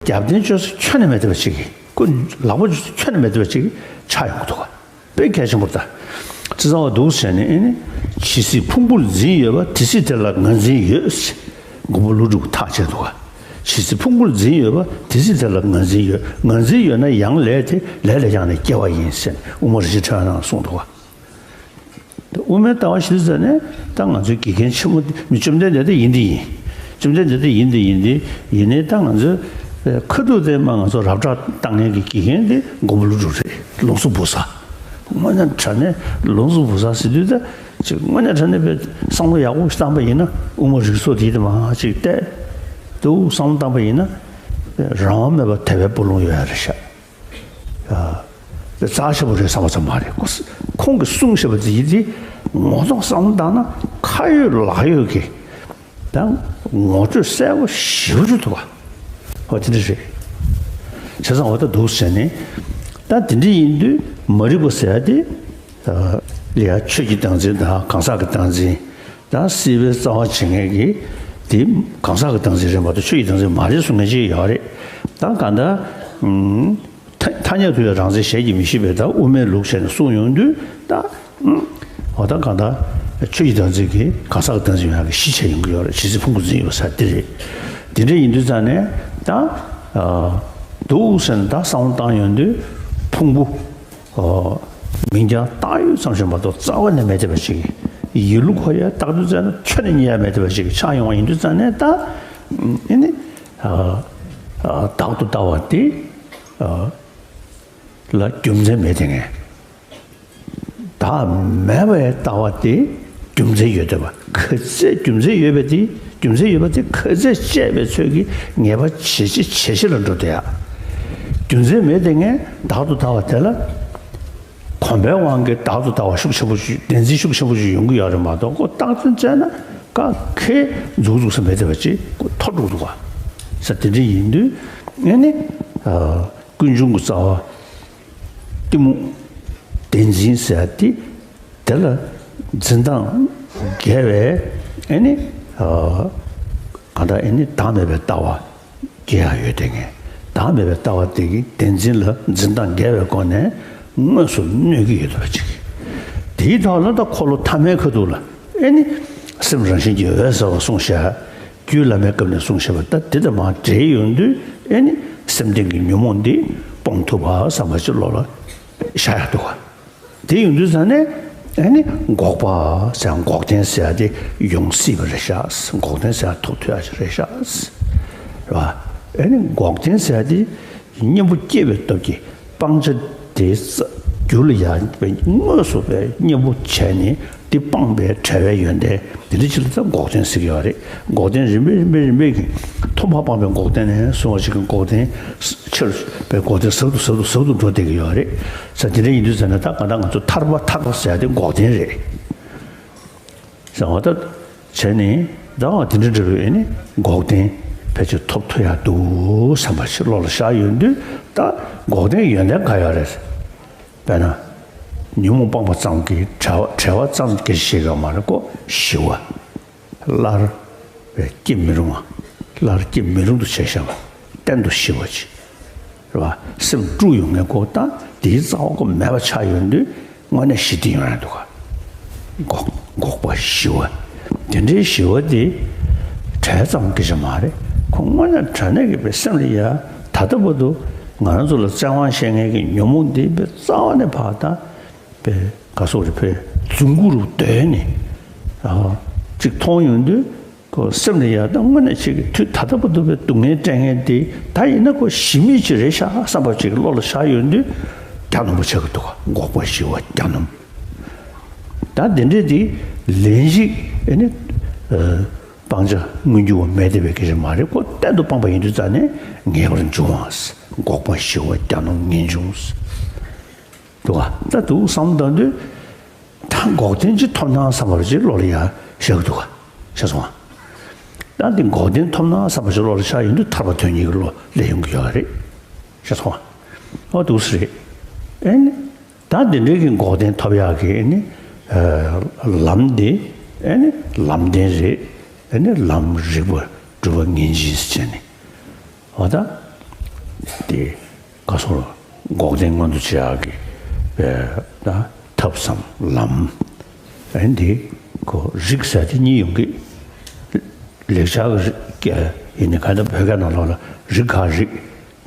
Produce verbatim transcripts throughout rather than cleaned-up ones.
རྒྱབ་རྟེན་བཅོལ་ས་ཁྱོན་ནས་མེད་བསྡད་པ་ཅིག་གི། ཁོ་ལག་པ་བཅོལ་ས་ཁྱོན་ནས་མེད་བསྡད་པ་ཅིག་གི་ཆགས་ཡོང་གི་འདུག་ག། དཔེ་གལ་ཆེན་པོ་རེད་ད། བྱས་ཙང་འདུག་བྱས་ནས་ཨེ་ནི། ཇི་སྲིད་ཕུང་པོར་འཛིན་ཡོད་པ་དེ་སྲིད་དེ་ལ་ངར་འཛིན་ཡོད། མགོན་པོ་ཀླུ་སྒྲུབ་ཐག་བཅད་འདུག་ག། ཇི་སྲིད་ཕུང་པོར་འཛིན་ཡོད་པ་དེ་སྲིད་དེ་ལ་ངར་འཛིན་ཡོད། ངར་འཛིན་ཡོད་ན་ཡང་ལས་དེ་ལས་ལས་ཀྱང་ནས་སྐྱེ་བ་ཡིན་ཟེར་དབུ་མ་རིན་ཆེན་ཕྲེང་བ་ནང་གསུངས་འདུག་ག། དབུ་མའི་ལྟ་བ་ཞིག་ཟེར་ནས་ད་ང་ཚོའི་དགེ་རྒན་ཆེན་མོ་འདི་མི་བཅོམ་ལྡན་འདས་དེ་ཡིན་དེ་ཡིན། བཅོམ་ལྡན་འདས་དེ་ཡིན་དེ་ཡིན་དེ་ཡིན་ནའི་ད་ང་ཚོས་ཁ་ཐུག་དེ་མ་ང་ཚོ་རབ་བསྒྲགས་བཏང་མཁན་གྱི་དགེ་རྒན་དེ་མགོན་པོ་ཀླུ་སྒྲུབ་རེད། ལུང་སུ་བུ་ས། དངོས་གནས་དྲང་གནས་ལུང་སུ་བུ་ས་ཟེར་དུས་ད་ཅིག་དངོས་གནས་དྲང་གནས་པའི་བསམ་བློ་ཡག་པོ་ཞིག་བཏང་པ་ཡིན་ན་དབུ་མ་རིགས་ཚོགས་དེ་དེ་མ་ཅིག་བལྟས་འདུག་བསམ་བློ་བཏང་པ་ཡིན་ན་རང་དབང་མེད་པར་དད་པའི་སྤུ་ལོང་ཡོད་ཡ་རེད་ཤག། རྩ་ཆེན་པོ་རེད་བསམ་པ་ཙམ་མ་རེད། ཁོ་ཁོང་གིས་གསུངས་བཞག་པ་དེ་ཡིན་དེ་ངོ་ཐོག་བསམ་བློ་བཏང་ན་ཁ་ཡོད་ལག་ཡོད་ཀྱི་ད་ངོ་སྤྲོད་གསལ་པོ་ཞེ་པོ་ཅིག་འདུག་ག། ཧོ་དེ་འདྲ་རེད། བྱས་ཙང་འོ་ད་འདུག་ཟེར་ནས་ད་དེ་འདྲ་ཡིན་དུས་མ་རིག་པ་ཟེར་ཡ་དེ་ལ་ཡ་ཆོས་ཀྱི་བདག་འཛིན་དང་གང་ཟག་གི་བདག་འཛིན་དང་སྲིད་པའི་རྩ་བ་བྱེད་མཁན་གྱི་དེ་གང་ཟག་གི་བདག་འཛིན་རེད་མ་གཏོགས་ཆོས་ཀྱི་བདག་འཛིན་མ་རེད་གསུང་མཁན་ཅིག་ཡོད་རེད། ད་གང་ལྟར། ཐ་ཐ་སྙད་དུ་ཡང་རང་མཚན་གཞན་གྱིས་མི་ཤེས་པའི་ད་དབུ་མའི་ལུགས་བྱས་ནས་གསུངས་ཡོང་དུས་ད། འོ་ད་གང་ལྟར་ཆོས་ཀྱི་བདག་འཛིན་གྱིས་གང་ཟག་གི་བདག་འཛིན་ཡོང་ཡག་གི་གཞི་བྱས་ཡོང་གི་ཡོད་རེད། ཇི་སྲིད་ཕུང་པོ་འཛིན་ཡོད་ས་དེ་རེད། དེ་འདྲ་ཡིན་དུས་ཙང་ནས་ད། འདུག་ཟེར་ནས་ད་བསམ་བློ་བཏང་ཡོང་དུས་ཕུང་པོ། མིང་རྐྱང་བཏགས་ཡོད་ཙམ་ཞིག་མ་གཏོགས་རྩ་བ་ནས་མེད་བསྡད་པ་ཞིག་ཡིན་ལུགས་ཁོ་ཡ་བཏགས་དུས་ཙང་ན་ཁྱོན་ནས་རྙེད་ཡ་མེད་བསྡད་པ་ཞིག་ཆགས་ཡོང་བ་ཡིན་དུས་ཙང་ནས་ད། ཨེ་ནི། བདག་ཏུ་ལྟ་བ་དེ། ལ་རྒྱུ་མཚན་མེད་དེ་ངས། བདག་མེད་པའི་ལྟ་བ་དེ་རྒྱུ་མཚན་ཡོད་བསྡད་པ། ག་ཚད་རྒྱུ་མཚན་ཡོད་པ་དེ་རྒྱུ་མཚན་ཡོད་པ་དེ་ག་ཚད་བཤད་པའི་ཚོད་ཀྱིས་ངེས་པ་ཇེ་ཆེ་ཇེ་ཆེ་ལ་འགྲོ་བསྡད་ཡ། རྒྱུ་མཚན་མེད་དེ་ངས་བདག་ཏུ་ལྟ་བ་དེ་ལ་གོམས་པའི་དབང་གིས་བདག་ཏུ་ལྟ་བ་ཤུགས་ཆེན་པོ་ཞིག་བདེན་འཛིན་ཤུགས་ཆེན་པོ་ཞིག་ཡོང་གི་ཡོད་རེད་མ་གཏོགས་ཁོ་རྟག་འཛིན་བྱས་ན་ཀ་ཁའི་འཛུགས་འཛུགས་ས་མེད་བསྡད་པ་ཅིག་ཁོ་ཐོར་འགྲོ་འདུག་ག། ས་དེ་འདྲ་ཡིན་དུས་ཨེ་ནི། ཀུན་འབྱུང་གི་རྩ་བ། གཏི་མུག་བདེན་འཛིན་ཟེར་ཡ་དེ་དེ་ལ་འཛིན་སྟངས་འགལ་བའི་ཨེ་ནི། གང་ལྟར་ཨེ་ནི་བདག་མེད་པའི་ལྟ་བ་སྐྱེ་ཡ་ཡོད་དེ་ངས་བདག་མེད་པའི་ལྟ་བ་དེ་གི་བདེན་འཛིན་ལ་འཛིན་སྟངས་འགལ་བའི་སྒོ་ནས་དངོས་སུ་གནོད་ཀྱི་ཡོད་པ་ཅིག། དེའི་ཐོག་ལ་ད་འཁོར་ལོ་ཐ་མའི་ཁ་ཐུག་ལ་ཨེ་ནི་སེམས་རང་བཞིན་གྱིས་འོད་གསལ་བ་གསུངས་བཞག། རྒྱུད་བླ་མའི་སྐབས་ནས་གསུངས་བཞག་པ་ད་དེ་དང་མར་འབྲེལ་ཡོང་དུས་ཨེ་ནི་སེམས་ལྡན་གྱི་ཉོན་མོངས་འདི་སྤོང་ཐུབ་པ་བསམ་པ་ཅིག་བློ་ལ་ཤར་ཡག་འདུག་ག། དེ་ཡོང་དུས་ཙང་ནས་ཨེ་ནི་འགོག་པ་ཟེར་འགོག་བདེན་ཟེར་ཡ་དེ་ཡོང་སྲིད་པ་རེད་ཤག། འགོག་བདེན་ཟེར་ཡ་ཐོབ་ཐུབ་ཡག་ཅིག་རེད་ཤག། རེད་བ། ཨེ་ནི་འགོག་བདེན་ཟེར་ཡ་དེ་གཉེན་པོ་སྐྱེས་པའི་སྟོབས་ཀྱིས་སྤང་བྱ་དེ་རྒྱུད་ལ་ཡང་དངོས་སུ་དངོས་པོ་བྱས་ནས་དེ་སྤངས་པའི་བྲལ་བའི་ཡོན་ཏན་དེ་འདྲ་ཅིག་ལ་ད་འགོག་བདེན་ཟེར་གྱི་ཡོད་རེད། འགོག་བདེན་རིམ་པས་རིམ་པས་རིམ་པས་ཀྱིས་ཐོབ་པ་སྤངས་པའི་འགོག་བདེན་ནས་བཟུང་བ་ཞིག་གི་འགོག་བདེན་ཆེར་བའི་འགོག་བདེན་ཟབ་ཏུ་ཟབ་ཏུ་ཟབ་ཏུ་འགྲོ་བསྡད་ཀྱི་ཡོད་རེད། ས་དེ་འདྲ་ཡིན་དུས་ཙང་ན་ད་གང་ལྟར་ང་ཚོ་ཐར་པ་ཐར་པ་ཟེར་ཡ་དེ་འགོག་བདེན་རེད། ཟེར་བ་ད་བྱས་ནས་ཟླ་བ་དེ་འདྲ་འདྲ་བའི་ནི་འགོག་བདེན་ཕལ་ཆེར་ཐོབ་ཐུབ་ཡག་འདུག་བསམ་པ་ཞིག་བློ་ལ་ཤར་ཡོང་དུས་ད་འགོག་བདེན་ཡོན་ཏན་ག་ཡོད་རེད། དཔེར་ན། ཉོན་མོངས་སྤངས་པ་ཙམ་གྱིས་བྲལ་བ་བྲལ་བ་ཙམ་གྱིས་ཤེས་ཡོད་མ་རེད་ཀོ། ཞི་བ། སླར་སྐྱེ་མི་རུང་བ། སླར་སྐྱེ་མི་རུང་དུ་བྱས་བཞག་པ། གཏན་དུ་ཞི་བ་ཅིག། རེད་བ། སེམས་དཀྲུགས་ཡོང་ངེས་ཀོ་ད་དེའི་རྩ་བ་ཀོ་མེད་པ་ཆགས་ཡོང་དུས་དངོས་གནས་ཞི་བདེ་ཡོང་ཡ་འདུག་ག། འགོག་འགོག་པ་ཞི་བ། དེ་འདྲའི་ཞི་བ་དེ་བྲལ་ཙམ་གྱིས་ཤ་མ་རེད། ཁོ་དངོས་གནས་དྲང་གནས་ཀྱི་པའི་སེམས་ལ་ཡ་ད་ལྟ་བར་དུ་ང་རང་ཚོ་ལ་བཙན་དབང་བྱེད་མཁན་གྱི་ཉོན་མོངས་འདི་པའི་རྩ་བ་ནས་ཕར་ད་པའི་ག་སོགས་རེད་པའི་རྫུན་གུ་རུ་བརྡོལ་ནས་ཨ་གཅིག་མཐོང་ཡོང་དུས་ཁོ་སེམས་ལ་ཡ་ད་དངོས་གནས་ཅིག་གི་དུས་ད་ལྟ་བར་དུ་པའི་སྡུག་བསྔལ་སྤྲད་མཁན་དེ་ད་ཡིན་ན་ཁོ་ཞི་མི་ཅིག་རེད་ཤག་བསམ་པ་ཅིག་བློ་ལ་ཤར་ཡོང་དུས་གྱ་ནོམ་པོ་ཆགས་ཀྱི་འདུག་ག། འགོག་པ་ཞི་བ་གྱ་ནོམ། ད་འདི་འདྲས་དེ་ལན་ཞིག་ཨེ་ནི་ཨ་སྤང་བྱ་མངོན་གྱུར་བ་མེད་བསྡད་པའི་སྐད་ཆ་མ་རེད་ཀོ། གཏན་དུ་སྤངས་པ་ཡིན་དུས་ཙང་ནས་ངེས་པར་འབྱུང་བ། འགོག་པ་ཞི་བ་གྱ་ནོམ་ངེས་འབྱུང་། འདུག་ག། ད་འདུག་བསམ་བཏང་དུས་ད་འགོག་བདེན་གྱི་ཐོབ་སྣང་བསམ་པ་ཅིག་བློ་ལ་ཡ་ཤར་གྱི་འདུག་ག། ཤེས་སོང་ང་། ད་འདི་འགོག་བདེན་ཐོབ་སྣང་བསམ་པ་ཅིག་བློ་ལ་ཤར་ཡོང་དུས་ཐར་པ་དོན་གཉེར་གྱི་བློ་སླེབས་ཡོང་གི་ཡོད་རེད། ཤེས་སོང་ང་། ཨོ་འདུག་སེ་རེད། ཨེ་ནི། ད་འདི་འདྲའི་གི་འགོག་བདེན་ཐོབ་ཡག་གི་ཨེ་ནི། ལམ་འདི་ཨེ་ནི་ལམ་བདེན་རེད། ཨེ་ནི་ལམ་རིག་པ་སྒྲུབ་པ་ངེས་འབྱིན་ཟེར་བྱས་ནས། འོ་ད། དེ་ག་སོང་ལ་འགོག་བདེན་མངོན་དུ་བྱེད་ཡག་གི་པའི་ད་ཐབས་སམ་ལམ། ཨ་ནི་དེ་ཁོ་རིགས་ཟེར་དེ་གཉིས་ཡོང་གི། ལེགས་སྦྱར་གྱི་རིགས་ཡིན་ནི་ག་ད་བོད་སྐད་ནང་ལོགས་ལ་རིགས་ག་རིགས།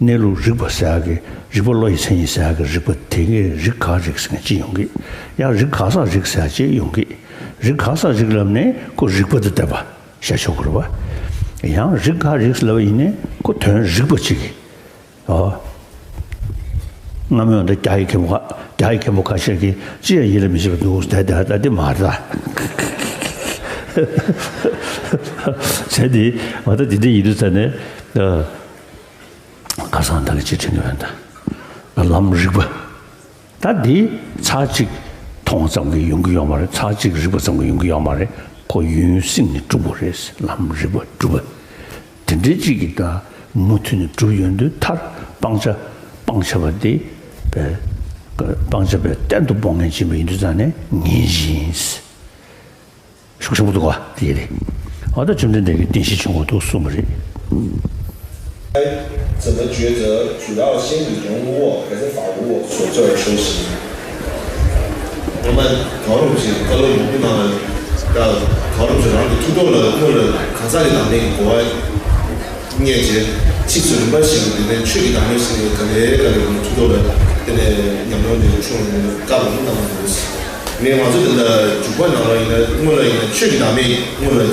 གནས་ལུགས་རིག་པ་ཟེར་ཡག་གི་རིག་པ་བློ་ཡི་མཚན་ཉིད་ཟེར་ཡག་གི་རིག་པ་དེ་གའི་རིགས་ག་རིགས་ཟེར་མཁན་ཅིག་ཡོང་གི། ཡང་རིགས་ག་ས་རིགས་ཟེར་ཡག་ཅིག་ཡོང་གི། རིགས་ག་ས་རིགས་ལབ་ནས་ཁོ་རིག་པ་དེ་བསྟན་པ་བཤད་ཆོག་གི་རེད་བ། ཡང་རིགས་ག་རིགས་ལབ་ཡིན་ནས་ཁོ་དོན་རིག་པ་ཅིག་གི། ཨོ། སྔ་མོའི་འོན་ཏེ་རྒྱ་ཡི་མཁན་པོ་ཁ་རྒྱ་ཡི་མཁན་པོ་ཁ་ཤས་ཀྱིས་ཅི་ཡང་ཡིད་ལ་མི་བྱེད་པ་འདུག་ཟེར་ད་ད་དེ་མ་རེད་ད། བྱས་དེ་མ་ད་དེ་འདྲ་ཡིན་དུས་ད་ནས་ཁ་སང་ད་གི་ཅི་དྲན་གི་ཡོད་ད། ལམ་རིག་པ། ད་འདི་ཚར་གཅིག་མཐོང་བ་ཙམ་གྱིས་ཡོང་གི་ཡོད་མ་རེད། ཚར་གཅིག་རིག་པ་ཙམ་གྱིས་ཡོང་གི་ཡོད་མ་རེད། ཁོ་ཡུན་བསྲིངས་ནས་གྲུབ་པ་རེད། ལམ་རིག་པ་གྲུབ་པ། དེ་འདྲའི་གཅིག་གིས་ད་མུ་མཐུད་ནས་གྲུབ་ཡོང་དུས་མཐར་སྤང་བྱ་སྤང་བྱ་བ་དེ་པས་སྤང་བྱ་པས་གཏན་དུ་སྤོང་མཁན་ཅིག་ཡིན་པ་ཡིན་དུས་ཙང་ནས་ངེས་ཤིང་ཤུགས་ཆེན་པོ་འདུག་བ་དེ་རེད། འོ་ད་བཅོམ་ལྡན་འདས་ཀྱིས་བདེན་བཞི་ཆོས་འཁོར་འདུག་གསུངས་པ་རེད། 怎么抉择主要先与人物或者法物所做而修行？我们讨论起各路人物呢，要讨论起人的突破了，问了卡萨的能力，我念前七次轮班型的那去的能力是那个特别的突破了，那个两种的冲干部那么多次。 ངས་ང་ཚོ་འདི་འདྲ་འཇུག་པ་ནང་ལ་ཡིན་ན་སྔོན་ལ་ཡིན་ན་ཆོས་ཀྱི་བདག་མེད་སྔོན་ལ་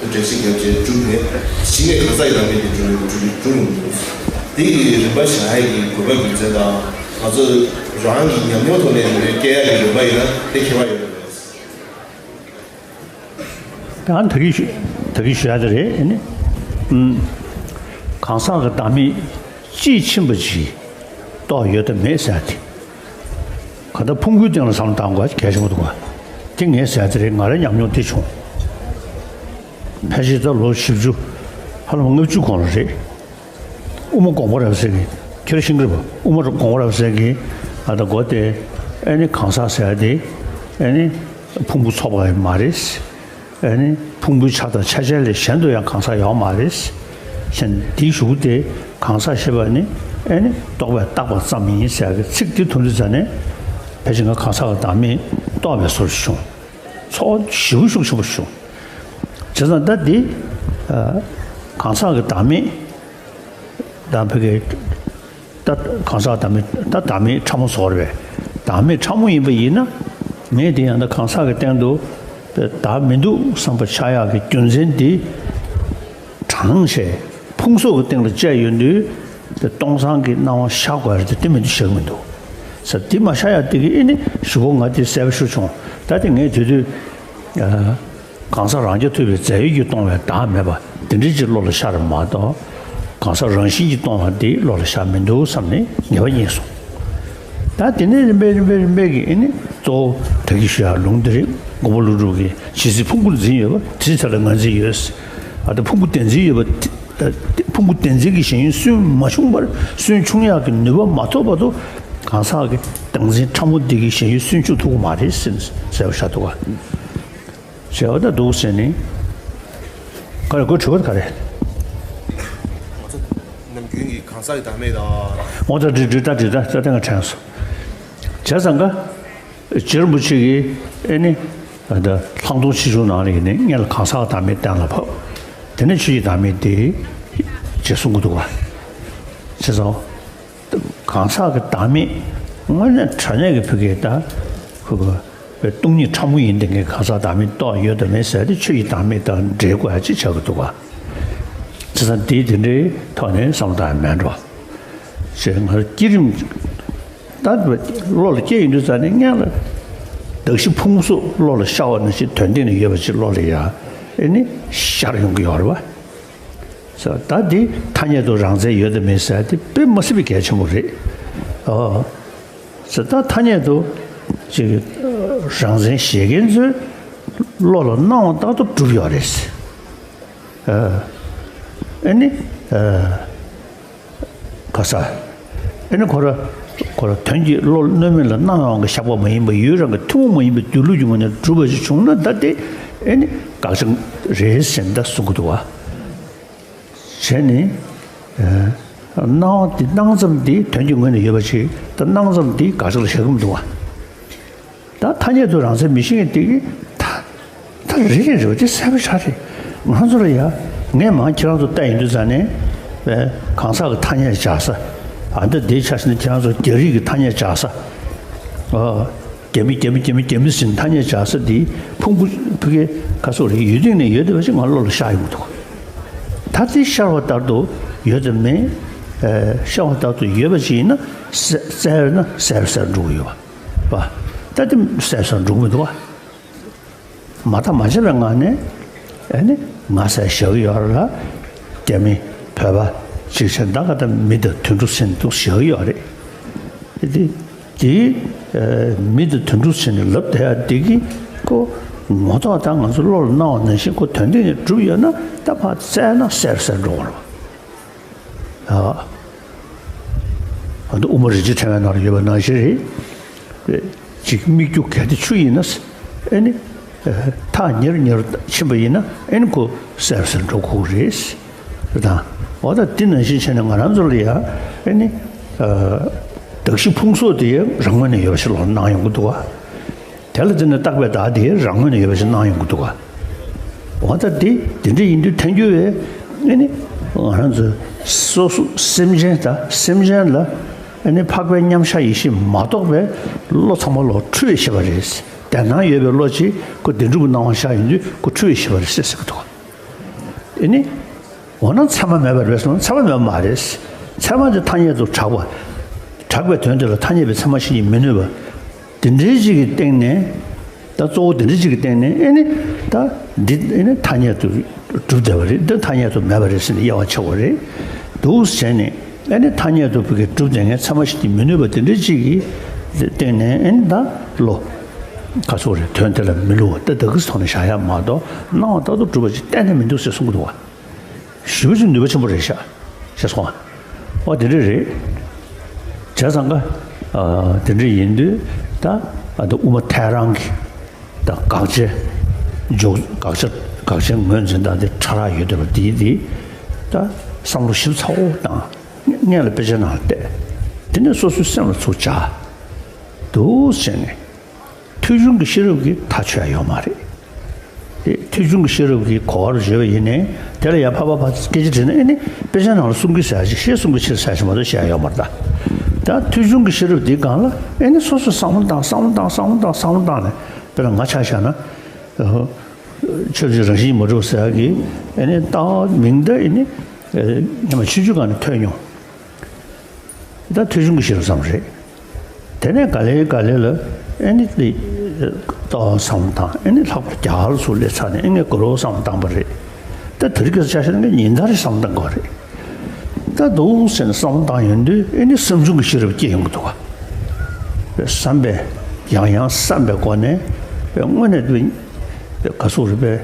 འགྲེལ་བཤད་བརྒྱབ་རྗེས་བསྒྲུབས་ནས་གཞི་ནས་གང་ཟག་ཡི་བདག་མེད་ཀྱི་སྒྲུབ་སྒྲུབ་སྒྲུབ་ཡོང་འདུག་དེ་གི་རིམ་པ་བཞག་ཡ་གི་དགོས་པ་རྒྱུ་མཚན་དང་ང་ཚོ་རང་གི་ཉམས་མྱོང་ཐོག་ནས་མི་སྐྱེ་ཡ་གི་རིམ་པ་ཡིན་ན་དེ་ཁྱད་པར་ཡོད་རེད། ད་ད་གི་ཞུ་ད་གི་ཞུ་ཡ་དེ་རེད་ཨ་ནི། ཨུམ། གང་ཟག་གི་བདག་མེད་དཔྱིས་ཕྱིན་པ་ཅིག་རྟོགས་ཡོད་དམ་མེད་ཟེར་ཏེ། ག་ད་ཕུང་པོའི་སྟེང་ལ་བསམ་བློ་བཏང་དགོས་གལ་ཆེན་པོ་འདུག་ག་དེ་ངས་ཟེར་དེ་རེད། ང་རའི་ཉམས་མྱོང་དེ་བྱུང་། ཕལ་ཆེར་ད་ལོ་བཞི་བཅུ་ཧ་ལམ་ལྔ་བཅུ་གོང་ལ་རེད། དབུ་མ་དགོངས་པ་རབ་གསལ་གྱི་ཁྱེད་རང་ཤེས་ཀྱི་རེད་པ། དབུ་མ་དགོངས་པ་རབ་གསལ་གྱི་ཨ་ད་མགོ་དེ་ཨ་ནི་གང་ཟག་ཟེར་དེ་ཨ་ནི་ཕུང་པོ་ཚོགས་པ་ཡང་མ་རེད། ཨ་ནི་ཕུང་པོའི་ཆ་དང་ཆ་ཅན་ལས་གཞན་དུ་ཡང་གང་ཟག་ཡོད་མ་རེད། ཞེས་དེའི་གཞུག་གུ་དེ་གང་ཟག་ཞེས་པ་ནི་ཨ་ནི་རྟོག་པས་བཏགས་པ་ཙམ་ཡིན་ཟེར་གི་ཚིག་དེ་ཐོན་དུས་ཙ་ནས་ཕལ་ཆེར་ང་གང་ཟག་གི་བདག་མེད་རྟོགས་པའི་བཟོ་འདྲ་བྱུང་། ཚོར་བ་ཞེ་པོ་ཤུགས་ཆེན་པོ་བྱུང་། བྱས་ཙང་ད་འདི་ཨ་གང་ཟག་གི་བདག་མེད་དང་ཕ་གི་ད་གང་ཟག་བདག་མེད་ད་བདག་མེད་ཕྲ་མོ་བཟོ་རེད་པས། བདག་མེད་ཕྲ་མོ་ཡིན་པ་ཡིན་ན་ངས་དེ་ཡང་ད་གང་ཟག་གི་སྟེང་དུ་བདག་མི་འདུག་བསམ་པ་ཆགས་ཡག་གི་རྒྱུ་མཚན་དེ་དྲང་བྱས་ཕུང་སོགས་ཀྱི་སྟེང་ལ་བཅས་ཡོད་དུས་དེ་སྟོང་སང་གི་སྣང་བ་ཤར་དགོས་རེད་དེ་དེ་མི་འདུག་བཞག་མི་འདུག་ས་དེ་མ་ཤར་ཡག་དེ་གི་ཨེ་ནི་གཞུག་གུ་ང་དེ་གསལ་པོ་ཤོད་བྱུང་། ད་དེ་ངས་དེ་དུས་གང་ཟག་རང་རྐྱ་ཐུབ་པའི་རྫས་ཡོད་ཀྱིས་སྟོང་བའི་བདག་མེད་པ་དེ་འདྲའི་ཅིག་བློ་ལ་ཤར་མ་གཏོགས། གང་ཟག་རང་བཞིན་གྱིས་སྟོང་བ་འདི་བློ་ལ་ཤར་མི་འདུག་བསམ་ནས་ངེས་པ་རྙེད་སོང་། ད་དེ་ནས་རིམ་པས་རིམ་པས་རིམ་པས་ཀྱིས་ཨེ་ནི་གཙོ་བོ་ད་གིན་ཞུ་ཡག་ལུང་འདི་རེད། མགོན་པོ་ཀླུ་སྒྲུབ་ཀྱིས་ཇི་སྲིད་ཕུང་པོ་འཛིན་ཡོད་པ་དེ་སྲིད་ལ་ང་འཛིན་ཡོད། ཨ་ད་ཕུང་པོ་བདེན་འཛིན་ཡོད་པ་དེ་ཕུང་པོ་བདེན་འཛིན་གྱི་ཞེན་ཡུལ་སུན་མ་ཕྱུང་བར་སུན་ཕྱུང་ཡག་གི་ནུས་པ་མ་ཐོབ་བར་དུ་གང་ཟག་གི་བདག་འཛིན་ཕྲ་མོ་འདི་གི་ཞེན་ཡུལ་སུན་ཕྱུང་ཐུབ་ཀྱི་མ་རེད་ཟེར་ཟེར་བ་ཤ་ཐུག་ག་བྱས་པ་ད་འདུག་ཟེར་ནས། ག་རེ་དགོས་དྲི་བ་ག་རེ། ང་ཚོ་ནམ་རྒྱུན་གྱི་གང་ཟག་གི་བདག་མེད་དང་། འོ་ད་འདྲི་འདྲི་ད་འདྲི་ད་ད་ད་ང་དྲན་སོང་། བྱས་ཙང་ག་རྗེ་རིན་པོ་ཆེ་གིས་ཨེ་ནི་ད་ལྷག་མཐོང་ཆེ་ཆུང་ནང་ལ་ཡིན་ནའི་སྔོན་ལ་གང་ཟག་གི་བདག་མེད་གཏན་ལ་ཕབ། དེ་ནས་ཆོས་ཀྱི་བདག་མེད་དེ་ཅེས་གསུང་གི་འདུག་ག་བྱས་ཙང་། གང་ཟག་གི་བདག་མེད་དངོས་གནས་དྲང་གནས་ཀྱི་ཕ་གིའི་ད་ཁོ་ཁོ་སྟོང་ཉིད་ཕྲ་མོ་ཡིན་དེ་ངས་གང་ཟག་བདག་མེད་རྟོགས་ཡོད་དམ་མེད་ཟེར་ཏེ་ཆོས་ཀྱི་བདག་མེད་དང་འབྲེལ་དགོས་ཡ་ཅིག་ཆགས་ཀྱི་འདུག་ག་བྱས་ཙང་དེ་དེ་འདྲའི་ཐོག་ནས་བསམ་བློ་བཏང་ཡ་མེད་འགྲོ། ཞེས་ང་བསྐྱེད་རིམ་ད་བློ་ལ་སྐྱེས་ཡོང་དུས་ཙ་ནས་སྔོན་ལ་གདགས་གཞི་ཕུང་སོགས་བློ་ལ་ཤར་བ་ནང་བཞིན་དོན་སྟེང་ན་ཡོད་པ་ཅིག་བློ་ལ་ཡ་ཨེ་ནི་ཤར་ཡོང་གི་ཡོད་རེད་བ། ཟེར་ད་འདི་ཐ་སྙད་དུ་རང་མཚན་ཡོད་དམ་མེད་ཟེར་དེ་དཔེ་མ་སྲིད་པའི་གལ་ཆེན་པོ་རེད། ཨོ། ཟེར་ད་ཐ་སྙད་དུ་ཅིག་རང་མཚན་བཞེས་མཁན་ཚོའི་བློ་ལ་སྣང་བ་ལྟར་དུ་གྲུབ་ཡོད་རེད། ཨ་ནི་ཨ་ག་ས་ཨ་ནི་ཁོ་ར་ཁོ་ར་དོན་གྱི་བློ་གནོད་མེད་ལ་སྣང་བའང་གི་བཞག་པ་མ་ཡིན་པ་ཡུལ་རང་གི་ཐུན་མོང་མ་ཡིན་པའི་སྡོད་ལུགས་ཀྱི་ངོས་ནས་གྲུབ་པ་ཞིག་བྱུང་ན་ད་དེ་ཨ་ནི་དགག་བྱ་རེད་ཟེར་ད་གསུང་གི་འདུག་བ། བྱས་ནས། ཨ། སྣང་བ་དེ་སྣང་ཙམ་དེ་དོན་གྱི་ངོས་ནས་ཡོད་པ་ཞིག་ད་སྣང་ཙམ་དེ་དགག་བྱ་ལ་བཞག་གི་མི་འདུག་བ། ད་ཐ་སྙད་དུ་རང་མཚན་མི་ཤེས་མཁན་དེ་གིས་ད་ད་རེད་རེད་རེད་བ། དེ་གསལ་པོ་ཆགས་རེད། ང་ཚོ་ལ་ཡ་ངས་མང་ཁྱེད་རང་ཚོ་བལྟས་ཡིན་དུས་ཙང་ནས་གང་ཟག་གི་ཐ་སྙད་སྦྱར་ས། ཨ་འདི་འདི་ཆ་ཤས་ནི་ཁྱེད་རང་ཚོ་རྒྱ་རིགས་ཀྱི་ཐ་སྙད་སྦྱར་ས། ཨོ། རྒྱ་མི་རྒྱ་མི་རྒྱ་མི་རྒྱ་མི་ཟེར་ཐ་སྙད་སྦྱར་ས་འདི་ཕུང་པོ་ཕ་གི་ག་སོགས་རེད། ཡུལ་སྟེང་ནས་ཡོད་བསྡད་པ་ཞིག་ང་བློ་ལ་ཤར་ཡོང་གི་འདུག་ད་དེ་ཤར་བ་ལྟར་དུ་ཡོད་དམ་མེད། ཤར་བ་ལྟར་དུ་ཡོད་པ་ཞིག་ཡིན་ན་གསལ་བས་ན་གསལ་གསལ་འགྲོ་གི་ཡོད་པ། བ། ད་དེ་གསལ་གསལ་འགྲོ་གི་མི་འདུག་བ། མ་མཐའ་མ་བྱས་པའི་ངང་ནས་ཨ་ནི་ང་ཟེར་བཞག་གི་ཡོད་རེད་ལ། རྒྱ་མི་བོད་པ་ཅིག་བྱས་ད་ག་ད་མི་དང་དུད་འགྲོ་ཟེར་འདུག་བཞག་གི་ཡོད་རེད། དེ་དེ་མི་དང་དུད་འགྲོ་ཟེར་ནས་ལབ་བསྡད་ཡ་དེ་གིས་ཁོ་ངོ་ཐོག་ད་ང་ཚོ་བློ་ལ་སྣང་བ་ནང་བཞིན་ཁོ་དོན་དེ་ནས་གྲུབ་ཡོད་ན་ད་ཕར་བཙལ་ན་གསལ་གསལ་འགྲོ་གི་རེད་བ། ཨ་ད་དབུ་མ་རིན་ཆེན་ཕྲེང་བའི་ནང་ལ་ཡོད་པ་ནང་བཞིན་རེད། ཅིག་སྨིག་རྒྱུ་གལ་ཏེ་ཆུ་ཡིན་ན། ཨེ་ནི། ཐག་ཉེར་ཉེར་ཕྱིན་པ་ཡིན་ན་ཨེ་ནི་ཁོ་གསལ་གསལ་འགྲོ་དགོས་རེད། དང་། འོ་ད་འདི་ནང་བཞིན་བྱས་ནས་ང་རང་ཚོ་ལ་ཡ་ཨེ་ནི། གདགས་གཞི་ཕུང་སོགས་དེ་རང་ངོས་ནས་ཡོད་པ་ཞིག་ལ་སྣང་ཡོང་གི་འདུག་བ། དེ་ལ་བརྟེན་ནས་བཏགས་པའི་བདག་དེ་རང་ངོས་ནས་ཡོད་པ་ཞིག་སྣང་ཡོང་གི་འདུག་ག་འོ་ད་དེ་དེ་འདྲ་ཡིན་དུས་ཐལ་འགྱུར་བས་ཨེ་ནི་ང་རང་ཚོ་སོ་སོ་སེམས་ཅན་དང་སེམས་ཅན་ལ་ཨེ་ནི་འཕགས་པའི་མཉམ་གཞག་ཡེ་ཤེས་མ་གཏོགས་པའི་བློ་ཚང་མ་ལོག་འཁྲུལ་བའི་ཤེས་པ་རེད། དེ་སྣང་ཡོད་པའི་བློ་གཅིག་ཁོ་བདེན་གྲུབ་ཀྱི་སྣང་བ་ཤར་ཡོང་དུས་ཁོ་འཁྲུལ་བའི་ཤེས་པ་རེད་ཟེར་ཟེར་གི་འདུག་ག་ཨེ་ནི། འོ་ན་ཚད་མ་མེད་པ་རེད་ཟེར་ན་ཚད་མ་མེད་པ་མ་རེད། ཚད་མ་དེ་ཐ་སྙད་དུ་གྲགས་པ། གྲགས་པའི་དོན་དེ་ལ་ཐ་སྙད་པའི་ཚད་མ་གཞན་གྱིས་མི་གནོད་པ། དེ་འདྲའི་ཅིག་གི་སྟེང་ནས། ད་གཙོ་བོ་དེ་འདྲའི་ཅིག་གི་སྟེང་ནས་ཨེ་ནི། ད་འདི་ཨེ་ནི་ཐ་སྙད་དུ་གྲུབ་བསྡད་པ་རེད། འདི་ཐ་སྙད་དུ་མེད་པ་རེད་ཟེར་ནས་དབྱེ་བ་ཕྱེ་བ་རེད། འདུག་བྱས་ནས་ཨེ་ནི་ཐ་སྙད་དུ་བུ་གའི་གྲུབ་བསྡད་མཁན་ཚད་མ་གཞན་གྱིས་མི་གནོད་པ་དེ་འདྲའི་ཅིག་གི་སྟེང་ནས་ཨེ་ནི་ད་བློ། ག་ཚོད་རེད། དོན་དེ་ལ་མི་བསླུ་བ་ད་དེ་གི་ཐོག་ནས་བཞག་ཡ་མ་གཏོགས་སྣང་བ་ལྟར་དུ་གྲུབ་པ་ཅིག་གཏན་ནས་མི་འདུག་ཟེར་གསུང་གི་འདུག་བ། ཞེ་པོ་ཅིག་ནུས་པ་ཆེན་པོ་རེད་ཤག་ཅེས་གསུངས། ཨོ་དེ་འདྲ་རེད། བྱས་ཙང་ཀ། དེ་འདྲ་ཡིན་དུས་ད་ཨ་ད་དབུ་མ་ཐལ་རང་གི་ད་དགག་བྱའི་འཇོག་དགག་བྱ་དགག་བྱའི་ངོས་འཛིན་སྟངས་དེ་ཕྲ་རགས་ཡོད་བསྡད་པ་དེའི་དེ་ད་བསམ་བློ་ཞིབ་ཚགས་པོ་བཏང་། སྔོན་ལ་དཔེ་ཆའི་ནང་ལ་བལྟས། དེ་ནས་སོ་སོའི་སེམས་ལ་ཚུར་བཅར། འདུག་ཟེར་ནས། ཐོས་བྱུང་གི་ཤེས་རབ་ཀྱིས་ཐག་ཆོད་ཡ་ཡོད་མ་རེད། དེ་ཐོས་བྱུང་གི་ཤེས་རབ་ཀྱིས་གོ་བར་བརྗོད་པ་ཡིན་ནའི་དེ་ལ་ཡ་ཕ་ཕ་ཕ་སྐད་ཆ་དྲིས་ན་ཨེ་ནི་དཔེ་ཆ་ནང་ལ་གསུང་གི་ཟེར་ཡ་ཞིག་ཤེས་གསུང་གི་ཕྱིར་ཟེར་ཡ་ཞིག་མ་གཏོགས་བཤད་ཡ་ཡོད་མ་རེད་ད། ད་ཐོས་བྱུང་གི་ཤེས་རབ་དེའི་སྒང་ལ་ཨེ་ནི་སོ་སོས་བསམ་བློ་བཏང་བསམ་བློ་བཏང་བསམ་བློ་བཏང་བསམ་བློ་བཏང་ནས་དཔེར་ན་ང་ཆ་བཞག་ན། ཆོས་ཀྱི་རང་བཞིན་མ་གྲུབ་ཟེར་ཡ་གི་ཨེ་ནི་ལྟ་བ་མིང་འདི་ཨེ་ནི་སྔོན་མ་ཆུང་ཆུང་སྒང་ནས་ཐོས་མྱོང་། ད་ཐོས་བྱུང་གི་ཤེས་རབ་ཙམ་རེད། དེ་ནས་ག་ལེ་ག་ལེ་ལ་ཨེ་ནི་དེ་ལྟ་བ་བསམ་བློ་བཏང་ཨེ་ནི་ལྷག་པར་རྒྱ་གར་ཚུར་སླེབས་ཚར་ནས་ཨེ་ངས་གོ་རོ་བསམ་བློ་བཏང་པ་རེད། ད་དེ་རིང་ཁ་སང་ཆ་བཞག་ན་ངས་ཉིན་ལྟར་བསམ་བློ་བཏང་དགོས་རེད། ད་འདུག་ཟེར་ནས་བསམ་བློ་བཏང་ཡོང་དུས་ཨེ་ནི་བསམ་བྱུང་གི་ཤེས་རབ་སྐྱེ་ཡོང་གི་འདུག་ག་བསམ་པས་ཡང་ཡང་བསམ་པའི་སྒོ་ནས་དངོས་གནས་དུ་ག་ཚོད་རེད་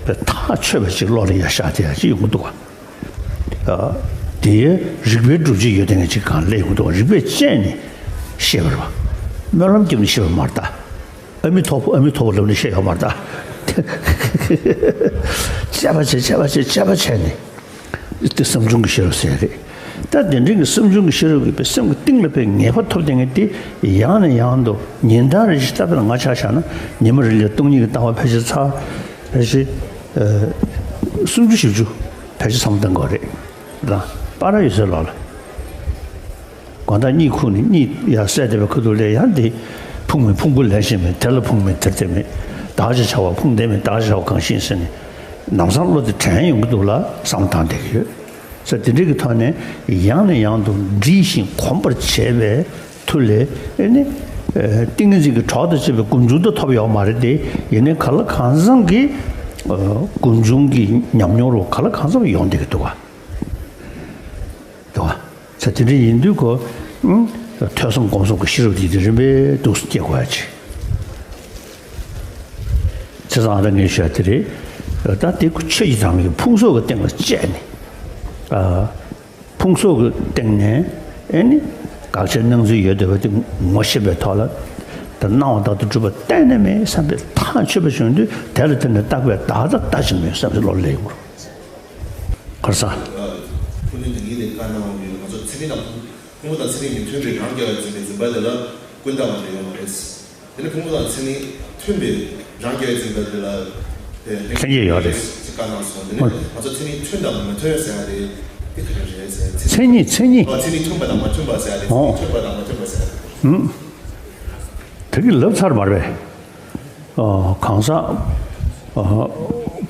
པས་ཐག་ཆོད་པ་ཅིག་བློ་ལ་ཡ་ཤར་དེ་ཡ་ཅིག་ཡོང་གི་འདུག་ག་དེའི་རིག་པའི་སྒྲུབ་བྱེད་ཡོད་དེ་ངས་ཅིག་གང་ལས་ཡོང་འདུག་རིག་པས་དཔྱད་ནས་ཤེས་པར་བ། སྨོན་ལམ་བརྒྱབ་ནས་ཤེས་པ་མ་རེད་ད། ཨ་མི་ཐོབ་ཨ་མི་ཐོབ་ལབ་ནས་ཤེས་ཡོད་མ་རེད་ད། དཔྱད་པ་བྱས་དཔྱད་པ་བྱས་དཔྱད་པ་བྱས་ནས། དེ་བསམ་བྱུང་གི་ཤེས་རབ་ཟེར་རེད། ད་དེ་འདྲའི་གི་བསམ་བྱུང་གི་ཤེས་རབ་ཀྱིས་པའི་སེམས་ཀྱི་གཏིང་ལ་པའི་ངེས་པ་ཐོབ་དེ་ངས་དེ་ཡང་ནས་ཡང་དུ་ཉིན་ལྟར་རེ་བཞིན་ལྟ་བུ་ལ་ང་ཆ་བཞག་ན་ཉི་མ་རེ་ལ་སྟོང་ཉིད་ཀྱི་ལྟ་བ་ཕལ་ཆེར་ཚར། ཕལ་ཆེར། སུམ་ཅུ་བཞི་བཅུ་ཕལ་ཆེར་བསམ་བློ་གཏང་དགོས་རེད། ད་པར་ཡོད་ཚད་ལོག་ལ། དགོང་དག་གཉིད་ཁུག་ནས་གཉིད་ཡར་སད་བསྡད་པའི་ཁ་ཐུག་ལ་ཡང་དེ་ཕུང་མིན་ཕུང་པོ་ལེན་ཤེས་མེད་དེ་ལ་ཕུང་མིན་དེར་བསྡད་མེད་བདག་ཅེས་བྱ་བ་ཕུང་བསྡད་མེད་བདག་ཅེས་བྱ་བ་གང་ཞིག་ཟེར་ནས་ལམ་སང་བློ་དེ་དྲན་ཡོང་གི་འདུག་ལ་བསམ་བློ་བཏང་བསྡད་ཀྱི་ཡོད། ས་དེ་འདྲ་གི་ཐོག་ནས་ཡང་ནས་ཡང་དུ་འདྲིས་ཤིང་གོམས་པར་བྱས་པའི་མཐུ་ལས་ཨེ་ནི། ཏིང་ངེ་འཛིན་གྱི་གྲོགས་དང་བཅས་པའི་སྒོམ་བྱུང་དུ་ཐོབ་ཡོད་མ་རེད་དེ་ཡིན་ནའི་ག་ལ་གང་འཚམ་གྱི་སྒོམ་བྱུང་གི་ཉམས་མྱོང་རུ་ག་ལ་གང་འཚམ་ཡོང་བསྡད་ཀྱི་འདུག་ག་འདུག་ག་ས་དེ་འདྲ་ཡིན་དུས་ཁོ་ཐོས་བསམ་སྒོམ་གསུམ་གྱི་ཤེས་རབ་དེ་དེ་རིམ་པས་འདུག་སེ་སྐྱེ་དགོས་ཡ་ཆེ། བྱས་ཙང་ཨ་ར་ངས་ཞུ་ཡ་དེ་རེད། ད་དེ་ཁོ་ཆོས་ཀྱི་དྲང་གནས་ཀྱི་ཕུང་སོགས་ཀྱི་སྟེང་ལ་བཅད་ནས། ཨ། ཕུང་སོགས་ཀྱི་སྟེང་ནས་ཨེ་ནི། དགག་བྱའི་སྣང་ཚུལ་ཡོད་བསྡད་པ་དེ་ངོ་ཤེས་པའི་ཐོག་ལ། ད་སྣང་བ་ལྟར་དུ་གྲུབ་པ་གཏན་ནས་མེད་བསམ་པའི་ཐག་ཆོད་པ་བྱུང་དུས་དེ་ལ་བརྟེན་ནས་བཏགས་པའི་བདག་ད་ལྟ་ཅི་མེད་བསམ་པའི་བློ་སླེབས་ཡོང་རོགས། གར་ས། གནང་ཡོད། ང་ཚོ་མཚན་ཉིད་དང་ཕུང་པོ་དང་མཚན་ཉིད་མི་མཐུན་པའི་རང་རྒྱལ་བའི་འཛིན་པའི་འཛིན་པ་དེ་ལ་ཀུན་བརྟགས་མ་དོ་ཡོད་མ་རེད། དེ་ནི་ཕུང་པོ་དང་མཚན་ཉིད་མཐུན་པའི་རང་རྒྱལ་བའི་འཛིན་པ་དེ་ལ་དེ་ལྷན་སྐྱེས་ཡོད་རེད། ཅེས་བཀའ་གནང་སོང་། དེ་ནི་ང་ཚོ་མཚན་ཉིད་མཐུན་དང་མི་མཐུན་ཟེར་ཡ་དེ་དེ་ག་རེ་རེད་ཟེར། མཚན་ཉིད་མཚན་ཉིད། ཨ། མཚན་ཉིད་མཐུན་པ་དང་མ་མཐུན་པ་ཟེར་ཡ་དེ། ཨོ། མཚན་ཉིད་མཐུན་པ་དང་མ་མཐུན་པ་ཟེར་ཡ་དེ། ཨུམ། དེ་གི་ལབ་ཚར་མ་རེད་པས། ཨ། གང་ཟག་ཨ།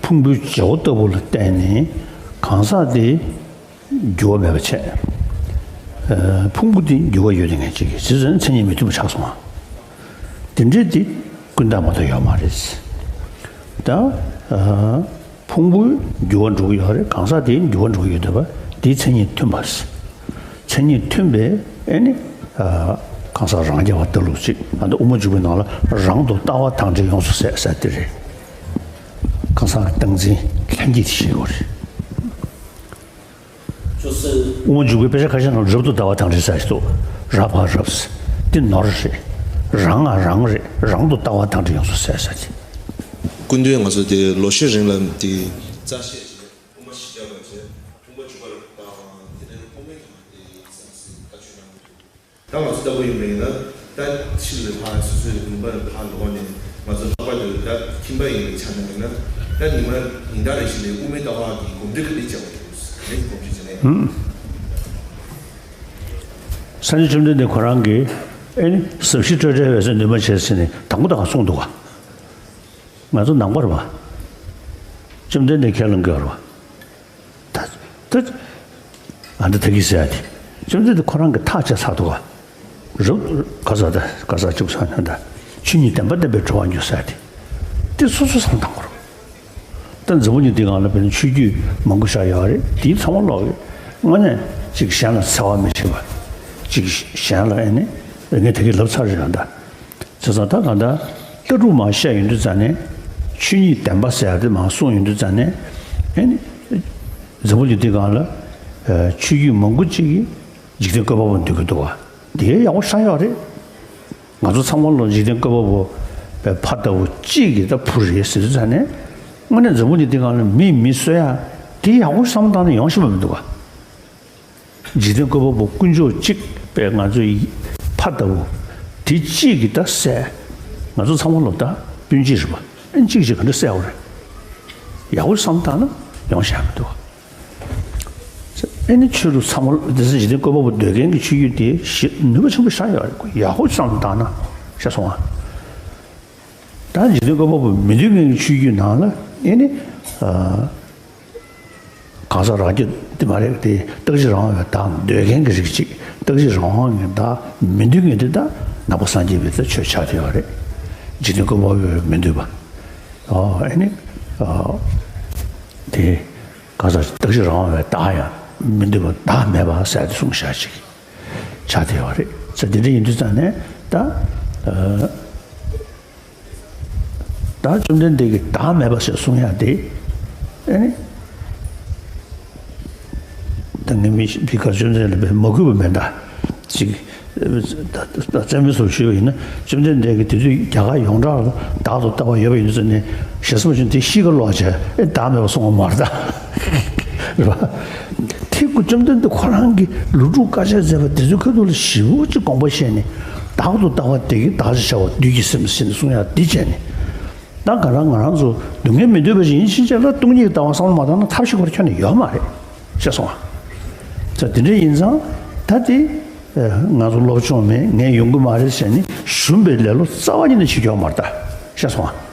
ཕུང་པོའི་བྱེད་པ་ལྟ་བུ་ལ་བརྟེན་ནས་གང་ཟག་དེ་འགྱུར་བ་མེད་པ་བྱས། ཨ། ཕུང་པོ་དེ་འགྱུར་བ་ཡོད་དེ་ངེས་ཅིག་གི་ཟེར་ཙང་མཚན་ཉིད་མི་མཐུན་པ་ཆགས་སོང་བ། དེ་འདྲའི་དེ་ཀུན་བརྟགས་མ་གཏོགས་ཡོད་མ་རེད། ད་ཨ། ཕུང་པོའི་འགྱུར་བ་འགྲོ་གི་ཡོད་རེད། གང་ཟག་དེའི་འགྱུར་བ་འགྲོ་གི་ཡོད་འདུག་པ། དེའི་མཚན་ཉིད་མཐུན་པ། མཚན་ཉིད་མཐུན་པའི་ཨེ་ནི། ཨ། གང་ཟག་རང་རྐྱ་བ་ལྟ་ལུགས་ཅིག་ང་ཚོ་དབུ་མ་འཇུག་པའི་ནང་ལ་རང་དུ་ལྟ་བ་དང་བྲལ་ཡོངས་སུ་ཟད་ཟེར་དེ་རེད། གང་ཟག་གི་སྟངས་འཛིན་ལྷན་སྐྱེས་དེ་ཤེས་དགོས་རེད། དབུ་མ་འཇུག་པའི་དཔེ་ཆ་ཁ་ཤས་ནང་རབ་ཏུ་ལྟ་བ་དང་བྲལ་ཟེར་ཞིག་འདུག་རབ་པ་རབ་ཟེར། འདི་ནོར་རེད། རང་ང་རང་རེད། རང་དུ་ལྟ་བ་དང་བྲལ་ཡོངས་སུ་ཟད་ཟེར་གྱི། སྐུ་མདུན་ང་ཚོ་དེ་ལོ་ཤས་རིང་ལ་དེ་རྩ་བཤད་བྱས། དབུ་མ་བཞི་བརྒྱ་པ་བྱས། དབུ་མ་འཇུག་པ་ལ་བལྟ་བ་དེ་ནས་དབུ་མའི་ཐོག་ནས་དེ་བསམ་སྲིད་ལྟ་ཆོས་རང་གི། ད་ང་ཚོ་ལྟ་བུ་ཡིན་པ་ཡིན་ན། ད་ཕྱི་ལ་ཕར་སོ་སོའི་ལུང་པར་ཕར་ལོག་ནས་ང་ཚོ་ལྷག་པར་དུ་ད་ཁྱིམ་པ་ཡིན་པའི་ཆ་ནས་ཡིན་ན། ད་ཉི་མ་ཉིན་ལྟར་རེ་བཞིན་ལ་དབུ་མའི་ལྟ་བ་གི་གོམས་འདྲིས་ག་འདྲ་བྱེད་དགོས་རེད། ག་འདྲ་གོམས་འདྲིས་བྱེད་ནས། ཧུམ། སངས་རྒྱས་བཅོམ་ལྡན་འདས་ཁོ་རང་གིས་ཨེ་ནི་ཟབ་ཞི་སྤྲོས་བྲལ་འོད་གསལ་ནུས་མ་བྱས་ཟེར་ནས་དང་པོ་དང་གསུངས་འདུག་ག་ང་ཚོ་ནང་པ་རེད་པ། བཅོམ་ལྡན་འདས་ཁས་བླངས་དགོས་རེད་པ། ད་ད་ཨ་འདི་ད་གི་ཟེར་ཡ་དེ། བཅོམ་ལྡན་འདས་ཁོ་རང་གིས་ཐག་བཅད་ཚར་འདུག་ག་རབ་ག་ས་ད་ག་ས་བཅུག་ས་ན་ད་ཆོས་ཉིད་བདེན་པ་བདེན་པས་གྲོལ་བར་འགྱུར་ཟེར་ཡ་དེ། དེ་སོ་སོ་བསམ་བཏང་དགོས་རེད། ད་འཛམ་བུ་གླིང་འདི་སྒང་ལ་དཔེར་ན་ཆོས་བརྒྱུད་མང་པོ་ཞིག་ཡོད་རེད། དེའི་ཚང་མ་ལོག་གི་དངོས་གནས་ཅིག་གཞན་ལ་འཚེ་བ་མི་བྱེད་པ། ཅིག་གཞན་ལ་ཨེ་ནི་ངས་ད་གི་ལབ་ཚར་རེད་ད། བྱས་ཙང་ད་གང་ལྟར་ལྟ་གྲུབ་མར་བཤད་ཡོང་དུས་ཙང་ནས་ཆོས་ཉིད་བདེན་པ་ཟེར་ཡ་དེ་མར་གསུངས་ཡོང་དུས་ཙང་ནས་ཨེ་ནི་འཛམ་བུ་གླིང་འདི་སྒང་ལ་ཆོས་བརྒྱུད་མང་པོ་ཅིག་གིས་འཇིག་རྟེན་བཀོད་པ་པོ་འདོད་ཀྱི་འདུག་ག་དེ་ཡག་པོ་ཞེ་དྲག་ཡོད་རེད། ང་ཚོ་ཚང་མ་ལོ་འཇིག་རྟེན་བཀོད་པ་པོ་ཕ་ལྟ་བུ་གཅིག་གིས་ད་བུ་རེད་ཟེར་དུས་ཙང་ནས་དངོས་གནས་འཛམ་བུ་གླིང་འདི་སྒང་ལ་མིས་མི་གསོད་ཡ་དེ་ཡག་པོ་བསམ་བཏང་ནས་ཡོང་ཤེས་པ་མི་འདུག་ག་འཇིག་རྟེན་བཀོད་པ་པོ་དཀོན་མཆོག་གཅིག་པས་ང་ཚོའི་ཕ་ལྟ་བུ་དེ་གཅིག་གིས་ད་བསད། ང་ཚོ་ཚང་མ་ལོ་ད་སྤུན་མཆེད་རེད་པ། ཨེ་གཅིག་གིས་གཅིག་ག་འདྲ་བསད་པ་རེད། ཡག་པོ་བསམ་བཏང་ན་ཡོང་ཤེས་མི་འདུག་ཨེ་ནི་ཆོས་ལུགས་ཚང་མ་དེ་ཚོ་འཇིག་རྟེན་བཀོད་པ་པོ་འདོད་མཁན་གྱི་ཆོས་བརྒྱུད་དེ་ཞེ་ནུས་པ་ཆེན་པོ་ཞེ་དྲག་ཡོད་རེད། ཡག་པོ་བསམ་བཏང་ན་ཤེས་སོང་ང་། ད་འཇིག་རྟེན་བཀོད་པ་པོ་མི་འདོད་མཁན་གྱི་ཆོས་བརྒྱུད་ནང་ལ་ཨེ་ནི། ཨ། གང་ཟག་རང་རྒྱུད་དེ་མ་རེད་དེ། རྟག་གཅིག་རང་དབང་བའི་བདག་འདོད་མཁན་གྱི་རིགས་གཅིག་རྟག་གཅིག་རང་དབང་གི་བདག་མི་འདོད་མཁན་དེ་ད་ནང་པ་སངས་རྒྱས་པའི་ད་ཆོས་ཆགས་བསྡད་ཡོད་རེད། འཇིག་རྟེན་བཀོད་པ་པོ་མི་འདོད་པ། ཨོ་ཨེ་ནི། ཨོ། དེ་གང་ཟག་རྟག་གཅིག་རང་དབང་བའི་བདག་ཡང་མི་འདོད་པ་བདག་མེད་པ་ཟེར་དེ་གསུངས་བཞག་ཅིག་ཆགས་བསྡད་ཡོད་རེད། ས་དེ་འདྲ་ཡིན་དུས་ཙང་ནས་ད། ཨ། ད་བཅོམ་ལྡན་འདས་ཀྱིས་བདག་མེད་པ་ཞེས་གསུང་ཡག་དེ། ཨེ་ནི། ད་ངས་མི་ཤེས་པའི་ཁར་བཅོམ་ལྡན་འདས་ལ་མ་གུས་པ་མེད་ད། ཅིག་ད་ད་རྩ་མེད་སོགས་ཞུས་པ་ཡིན་ན་བཅོམ་ལྡན་འདས་ཀྱིས་དེ་དུས་རྒྱ་གར་ཡོངས་གྲགས་ལ་བདག་ཏུ་ལྟ་བ་ཡོད་པ་ཡིན་དུས་ཙང་ནས་ཞེ་ས་མ་བྱུང་དེ་ཤི་ཁ་ལོག་བྱས་ཨེ་བདག་མེད་པ་གསུང་བ་མ་རེད་ད། རེད་པ། དེ་ཀུན་བཅོམ་ལྡན་འདས་ཁོ་རང་གིས་ལོ་དྲུག་དཀའ་སྤྱད་མཛད་པ་དེ་ཚོའི་ཁ་ཐུག་ལ་ཞེ་པོ་ཅིག་དགོངས་པ་བཞེས་ནས་བདག་ཏུ་ལྟ་བ་དེ་གིས་བདག་ཅེས་བྱ་བ་བདུད་ཀྱི་སེམས་ཟེར་ནས་གསུང་ཡག་འདི་བྱས་ནས། ད་ག་རང་ང་རང་ཚོ་སྡུག་བསྔལ་མི་འདོད་པ་ཞིག་ཡིན་ཕྱིན་ཆད་ལ་སྟོང་ཉིད་ཀྱི་ལྟ་བ་བསམ་བློ་མ་བཏང་ན་ཐབས་ཤེས་ཁོ་རང་ཁྱོན་ནས་ཡོད་མ་རེད། ཤེས་སོང་ང་། ད་དེ་འདྲ་ཡིན་ཙང་ད་དེ་ང་ཚོ་སློབ་སྦྱོང་མེད་ངས་ཡོང་གི་མ་རེད་ཟེར་ནས་ཞུམ་པའི་ལེ་ལོ་རྩ་བ་ཉིད་ནས་བྱེད་རྒྱུ་ཡོད་མ་རེད་ད། ཤེས་སོང་ང་།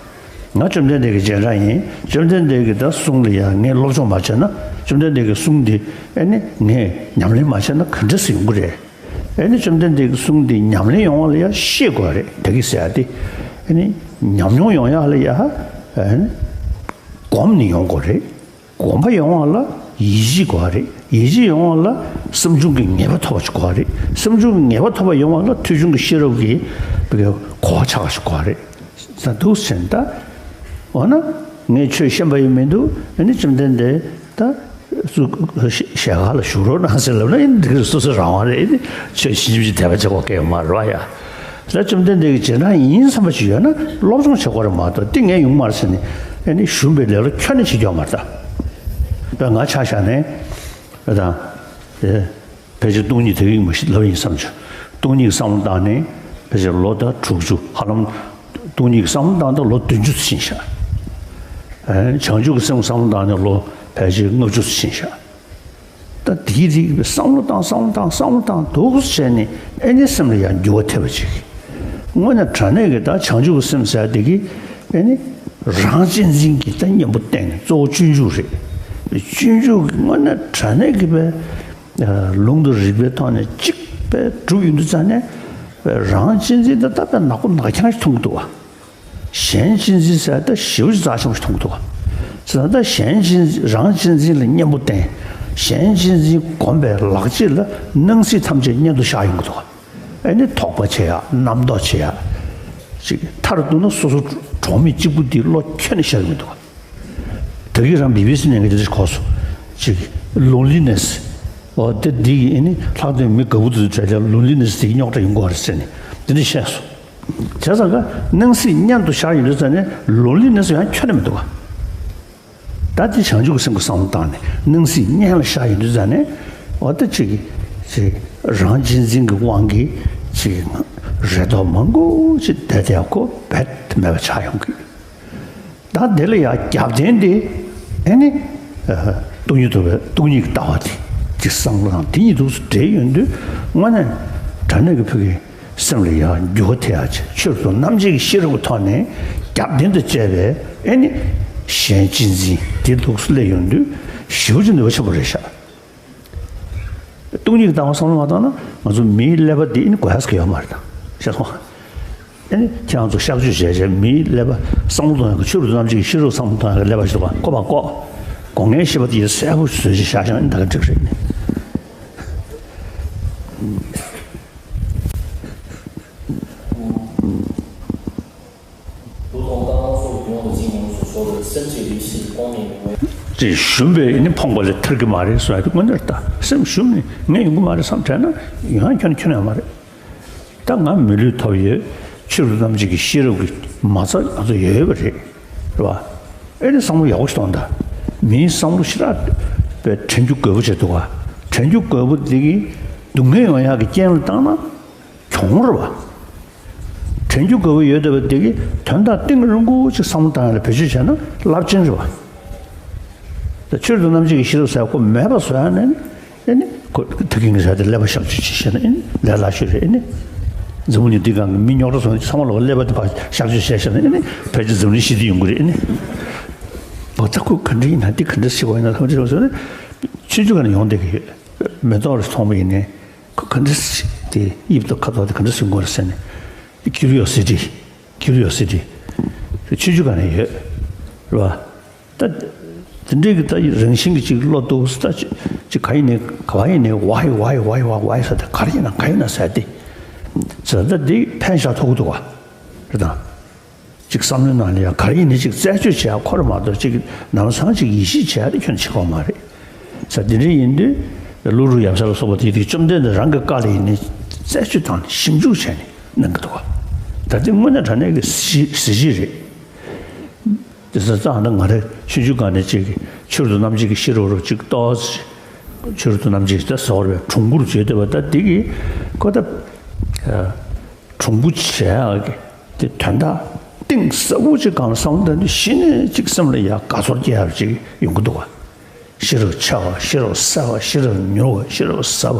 ང་བཅོམ་ལྡན་འདས་ཀྱི་རྗེས་འབྲང་ཡིན། བཅོམ་ལྡན་འདས་ཀྱི་ད་གསུང་ལ་ཡང་ངས་སློབ་སྦྱོང་མ་བྱས་ན་བཅོམ་ལྡན་འདས་ཀྱི་གསུང་འདི་ཨེ་ནི་ངས་ཉམས་ལེན་མ་བྱས་ན་ག་འདྲ་སེ་ཡོང་གི་རེད། ཨེ་ནི་བཅོམ་ལྡན་འདས་ཀྱི་གསུང་འདི་ཉམས་ལེན་ཡོང་བ་ལ་ཡང་ཤེས་དགོས་རེད། ད་གི་ཟེར་ཡ་དེ་ཨེ་ནི་ཉམས་མྱོང་ཡོང་ཡ་ལ་ཡ་ཨེ་ནི་སྒོམ་ནས་ཡོང་དགོས་རེད། སྒོམ་པ་ཡོང་བ་ལ་ཡིད་ཆེས་དགོས་རེད། ཡིད་ཆེས་ཡོང་བ་ལ་བསམ་བྱུང་གི་ངེས་པ་ཐོབ་པ་ཞིག་དགོས་རེད། བསམ་བྱུང་གི་ངེས་པ་ཐོབ་པ་ཡོང་བ་ལ་ཐོས་བྱུང་གི་ཤེས་རབ་ཀྱི་གོ་བ་ཆགས་པ་ཞིག་དགོས་རེད། ད་འདུག་ཟེར་ན་ད། འོ་ན། ངས་ཆོས་ཤེས་པ་ཡིན་མི་འདུག་ཨ་ནི་བཅོམ་ལྡན་འདས་ད། སུ་ཞལ་ཁ་ལ་བཞུགས་རོགས་གནང་ཟེར་ལབ་ན་ཨེ་འདི་ག་སོ་སོ་རང་དབང་རེད། ཨེ་ནི་ཆོས་ཞིབ་འཇུག་དད་པ་བྱེད་དགོས་ཀྱི་ཡོད་མ་རེད་པ་ཡ། ད་བཅོམ་ལྡན་འདས་ཀྱི་རྗེས་འབྲང་ཡིན་བསམ་པ་ཞིག་ཡོད་ན་སློབ་སྦྱོང་བྱེད་དགོས་རེད་མ་གཏོགས་འདི་ངས་ཡོང་མ་རེད་ཟེར་ནས་ཨེ་ནི་ཞུམ་པའི་ལེ་ལོ་ཁྱོན་ནས་བྱེད་རྒྱུ་ཡོད་མ་རེད་ད། ད་ང་ཆ་བཞག་ནས་ཨེ་ད། ཕལ་ཆེར་སྟོང་ཉིད་དེ་གིས་མ་ཤི་ལབ་ཡིན་བསམ་བྱུང་། སྟོང་ཉིད་ཀྱི་བསམ་བློ་བཏང་ནས་ཕལ་ཆེར་ལོ་ད་དྲུག་ཅུ། ཧ་ལམ་སྟོང་ཉིད་ཀྱི་བསམ་བློ་བཏང་ད་ལོ་བདུན་ཅུ་ཙམ་ཕྱིན་ཤག་བྱང་ཆུབ་ཀྱི་སེམས་བསམ་བློ་བཏང་ནས་ལོ་ཕལ་ཆེར་ལྔ་བཅུ་ཙམ་ཕྱིན་ཤག་ད་དེའི་རིགས་བསམ་བློ་བཏང་བསམ་བློ་བཏང་བསམ་བློ་བཏང་འདུག་བྱས་ནས། ཨེ་ནི་སེམས་ལ་ཡང་འགྱུར་བ་ཐེབས་པ་ཅིག་དངོས་གནས་དྲང་གནས་ཀྱི་ད་བྱང་ཆུབ་ཀྱི་སེམས་ཟེར་དེ་གི་ཨེ་ནི་རང་གཅེས་འཛིན་གྱི་ད་གཉེན་པོ་བསྟེན་ནས། གཙོ་བོ་སྤྱོད་འཇུག་རེད། སྤྱོད་འཇུག་གི་དངོས་གནས་དྲང་གནས་ཀྱི་པའི་ལུང་དང་རིགས་པའི་ཐོག་ནས་གཅིག་པའི་གྲུབ་ཡོང་དུས་ཙང་ནས། རང་གཅེས་འཛིན་དེ་ད་པའི་ནག་པོ་ནག་རྐྱང་ཞིག་མཐོང་གི་འདུག་བ། གཞན་གཅེས་འཛིན་ཟེར་ད་ཞེ་པོ་ཅིག་རྩ་ཆེན་པོ་ཞིག་མཐོང་གི་འདུག་བ། ཟེར་ན་ད་གཞན་གཅེས་འཛིན། རང་གཅེས་འཛིན་ལ་གཉེན་པོ་བསྟེན། གཞན་གཅེས་འཛིན་སྒོམ་པའི་ལག་རྗེས་ལ་སྣང་སྲིད་ཐམས་ཅད་གཉེན་དུ་བཞག་ཡོང་གི་འདུག་བ། ཨེ་ནི་དོགས་པ་བྱེད་ཡག་རྣམ་རྟོག་བྱེད་ཡག་ཅིག་མཐར་གཏུགས་ན་སོ་སོ་གྲོགས་མེད་གཅིག་པུ་འདིའི་བློ་ཁྱོན་ནས་ཤར་གི་མི་འདུག་བ། ད་གིན་རང་བི་བི་སི་ནས་ངས་འདི་འདྲ་གོ་སོང་། ཅིག་ལོན་ལི་ནེ་སི། འོ་དེ་འདི་ཡིན་ནི་ལྷག་དོན་མི་དགའ་པོ་དེ་ཚོ་གྲས་ལ་ལོན་ལི་ནེ་སི་དེ་རྙོག་དྲ་ཡོང་གི་རེད་ཟེར་ནས་འདི་འདྲ་བཤད་སོང་། བྱས་ཙང་ཀ་སྣང་སྲིད་གཉེན་དུ་བཞག་ཡོང་དུས་ཙང་ནས་ལོན་ལི་ནེ་སི་ཡང་ཁྱོན་ནས་མི་འདུག་ག་ད་དེ་བྱང་ཆུབ་ཀྱི་སེམས་ཀྱི་བསམ་བློ་བཏང་ནས་སྣང་སྲིད་གཉེན་ལ་བཞག་ཡོང་དུས་ཙང་ནས། འོ་ད་ཅིག་ཅིག་རང་གཅེས་འཛིན་གྱི་དབང་གིས་ཅིག་རེ་དོགས་མང་པོ་ཅིག་བསྡད་དེ་ཡག་ཁོ་རྦད་དེ་མེད་པ་ཆགས་ཡོང་གི། ད་དེ་ལ་ཡང་རྒྱབ་རྟེན་དེ་ཨེ་ནི། ཨ། སྟོང་ཉིད་རྟོགས་པའི་སྟོང་ཉིད་ཀྱི་ལྟ་བ་དེ། ཅིག་བསམ་བློ་དང་དེ་གཉིས་འདུག་སེ་འབྲེལ་ཡོང་དུས། དངོས་གནས་དྲང་གནས་ཀྱི་ཕ་གི་སེམས་ལ་ཡང་འགྱུར་བ་ཐེབས་ཡག་ཅིག་ཆོས་རབ་ཏུ་རྣམ་འབྱེད་ཀྱི་ཤེས་རབ་ཀྱི་ཐོག་ནས་རྒྱབ་རྟེན་དུ་བྱས་པའི་ཨེ་ནི། གཞན་གཅེས་འཛིན་དེ་འདུག་སེ་སླེབས་ཡོང་དུས་ཞེ་པོ་ཅིག་ནུས་པ་ཆེན་པོ་རེད་ཤག་སྟོང་ཉིད་ཀྱི་ལྟ་བ་བསམ་བློ་མ་བཏང་ན་ང་ཚོ་མིའི་ཀླད་པ་འདི་ཨེ་ནི་གོ་ཡག་ཟེར་གྱི་ཡོད་མ་རེད་ད། ཤེས་སོང་། ཨེ་ནི་ཁྱེད་རང་ཚོ་གཤག་བཅོས་བྱས་བྱས་མིའི་ཀླད་པ་བསམ་བློ་གཏོང་ཡག་གི། ཆོས་རབ་ཏུ་རྣམ་འབྱེད་ཀྱི་ཤེས་རབ་བསམ་བློ་གཏོང་ཡག་གི་ཀླད་པ་ཞིག་འདུག་ག་ཁོ་པ་ཀོ། སྒོ་ལྔའི་ཤེས་པ་དེ་གསལ་པོ་བཟོས་བྱས་བཞག་བཞག་ཨེ་ནི་ད་ག་འགྲིག་རེད་ནི། དུ་དང་ལྟ་སྟངས་སོགས་ཀྱི་ཡོངས་སུ་འཛིན་མྱོང་སོགས་ཟོར་བའི་སེམས་ཅན་ཡིད་བྱེད་ཀྱི་ཀོང་ནས་ཡོང་བའི། ཅེས་ཞུམ་པས་ནི་ཕོངས་པ་ལས་ཐར་གྱི་མ་རེད་གསུངས་ཡ་དེ་དངོས་གནས་རེད་ད། སེམས་ཞུམ་ནས་ངས་ཡོང་གི་མ་རེད་བསམ་དྲན་ན་ཡོང་ཡ་ཁྱོན་ནས་ཁྱོན་ནས་ཡོད་མ་རེད། ད་ང་མི་ལུས་ཐོབ་ཡོད། ཆོས་རབ་རྣམ་འབྱེད་ཀྱི་ཤེས་རབ་ཀྱི་མ་རྩ་ང་ཚོ་ཡོད་ཡོད་པ་རེད། རེད་བ། ཨེ་ནི་བསམ་བློ་ཡག་པོ་ཞིག་གཏོང་དང་། མིའི་བསམ་བློ་ཞེ་དྲག་པའི་དྲན་རྒྱུ་དགོས་པོ་བྱེད་འདུག་ག་དྲན་རྒྱུ་དགོས་པོ་འདི་གིས་སྡུག་བསྔལ་ཡོང་ཡག་གི་རྐྱེན་ལ་བཏང་ན། གྱོང་རེད་བ། དྲན་རྒྱུ་དགོས་པ་ཡོད་བསྡད་པ་དེ་གིས་དོན་དག་གཏིང་རིང་པོ་ཅིག་བསམ་བློ་བཏང་ཡ་ལ་བེད་སྤྱོད་བྱས་ན་རླབས་ཆེན་རེད་བ། ད་ཆོས་རབ་ཏུ་རྣམ་འབྱེད་ཀྱི་ཤེས་རབ་ཟེར་ཁོ་མེད་པ་བཟོ་ཡ་ནས་ནི། ཨེ་ནི་ཁོ་ད་གིན་གྱི་ཟེར་དེ་ཀླད་པ་གཤག་བཅོས་བྱེད་ཤེས་ན་ཨེ་ནི་ལས་སླ་ཤོས་རེད། ཨེ་ནི་འཛམ་བུ་གླིང་འདི་སྒང་གི་མི་རྙོག་དྲ་བཟོ་མཁན་ཚང་མ་ལ་ཀླད་པ་དེ་ཕར་གཤག་བཅོས་བྱས་ཤེས་ན་ཨེ་ནི་ཕལ་ཆེར་འཛམ་གླིང་ཞི་བདེ་ཡོང་གི་རེད། ཨེ་ནི་འོ་ད་ཁོ་ག་འདྲ་ཡིན་ན་འདི་ག་འདྲ་ཞིག་བ་ཡིན་ན་ཐམས་ཅད་བཟོ་ནས་ཆུང་ཆུང་སྒང་ནས་ཡོང་བསྡད་ཀྱི་ཡོད། མེ་ཏོག་རེ་མཐོང་བ་ཡིན་ནའི། ཁོ་ག་འདྲ་ཞིག་དེ་དབྱིབས་དང་ཁ་དོག་དེ་ག་འདྲ་ཞིག་ཡོང་གི་རེད་ཟེར་ནས། ཀིའུ་རི་ཡོ་སི་ཊི། ཀིའུ་རི་ཡོ་སི་ཊི་ཆུང་ཆུང་སྒང་ནས་ཡོད། རེད་བ། ད་དེ་འདྲའི་གི་ད་རང་བཞིན་གྱི་ཅིག་བློ་འདུག་ད་ཅིག་ཅིག་ག་ཡིན་ནའི་ག་བ་ཡིན་ནའི་ཝའི་ཝའི་ཝའི་ཝའི་ཝའི་ཟེར་དེ་ག་རེ་ཡིན་ན་ག་ཡིན་ན་ཟེར་དེ། ཟེར་ད་དེ་ཕན་ཞག་ཐོགས་ཀྱི་འདུག་བ། རེད་དང་། ཅིག་བསམ་བློའི་ནང་ལ་ཡང་ག་རེ་ཡིན་ནའི་ཅིག་རྩད་གཅོད་བྱེད་ཡ་ཁོ་ར་མ་གཏོགས་ཅིག་ནམ་སང་ཅིག་ཡིད་ཆེས་བྱེད་ཡ་དེ་ཁྱོན་ཆེ་བ་མ་རེད། ས་དེ་འདྲ་ཡིན་དུས་ཀླུ་སྒྲུབ་ཡབ་སྲས་ལ་སོགས་པ་དེ་དེ་བཅོམ་ལྡན་འདས་རང་གི་བཀའ་ལ་ཡིན་ནའི་རྩད་གཅོད་བཏང་ནས་ཞིབ་འཇུག་བྱས་ནས་གནང་གི་འདུག་བ། ད་དེ་དངོས་གནས་དྲང་གནས་ཀྱི་གཟི་གཟི་བརྗིད་རེད། དེ་ས་ཙང་ད་ང་རེ་ཆུང་ཆུང་སྒང་ནས་ཅིག་ཆོས་རབ་ཏུ་རྣམ་འབྱེད་ཀྱི་ཤེས་རབ་རུ་ཅིག་ཏོག་ཙམ་ཆོས་རབ་ཏུ་རྣམ་འབྱེད་ད་ཟེར་བ་རེད་པས། གྲུང་པོར་བརྗོད་བསྡད་པ་ད་དེ་གི་ཁོ་ད། གྲུང་པོ་བྱེད་ཡག་གི་དེ་དོན་དག་གཏིང་ཟབ་པོ་ཅིག་སྒང་ལ་བསམ་བློ་བཏང་དུས་གཞི་ནས་ཅིག་སེམས་ལ་ཡག་དགའ་ཚོར་སྐྱེ་ཡག་ཅིག་ཡོང་གི་འདུག་བ། ཤེས་རབ་ཆེ་བ། ཤེས་རབ་གསལ་བ། ཤེས་རབ་མྱུར་བ། ཤེས་རབ་ཟབ་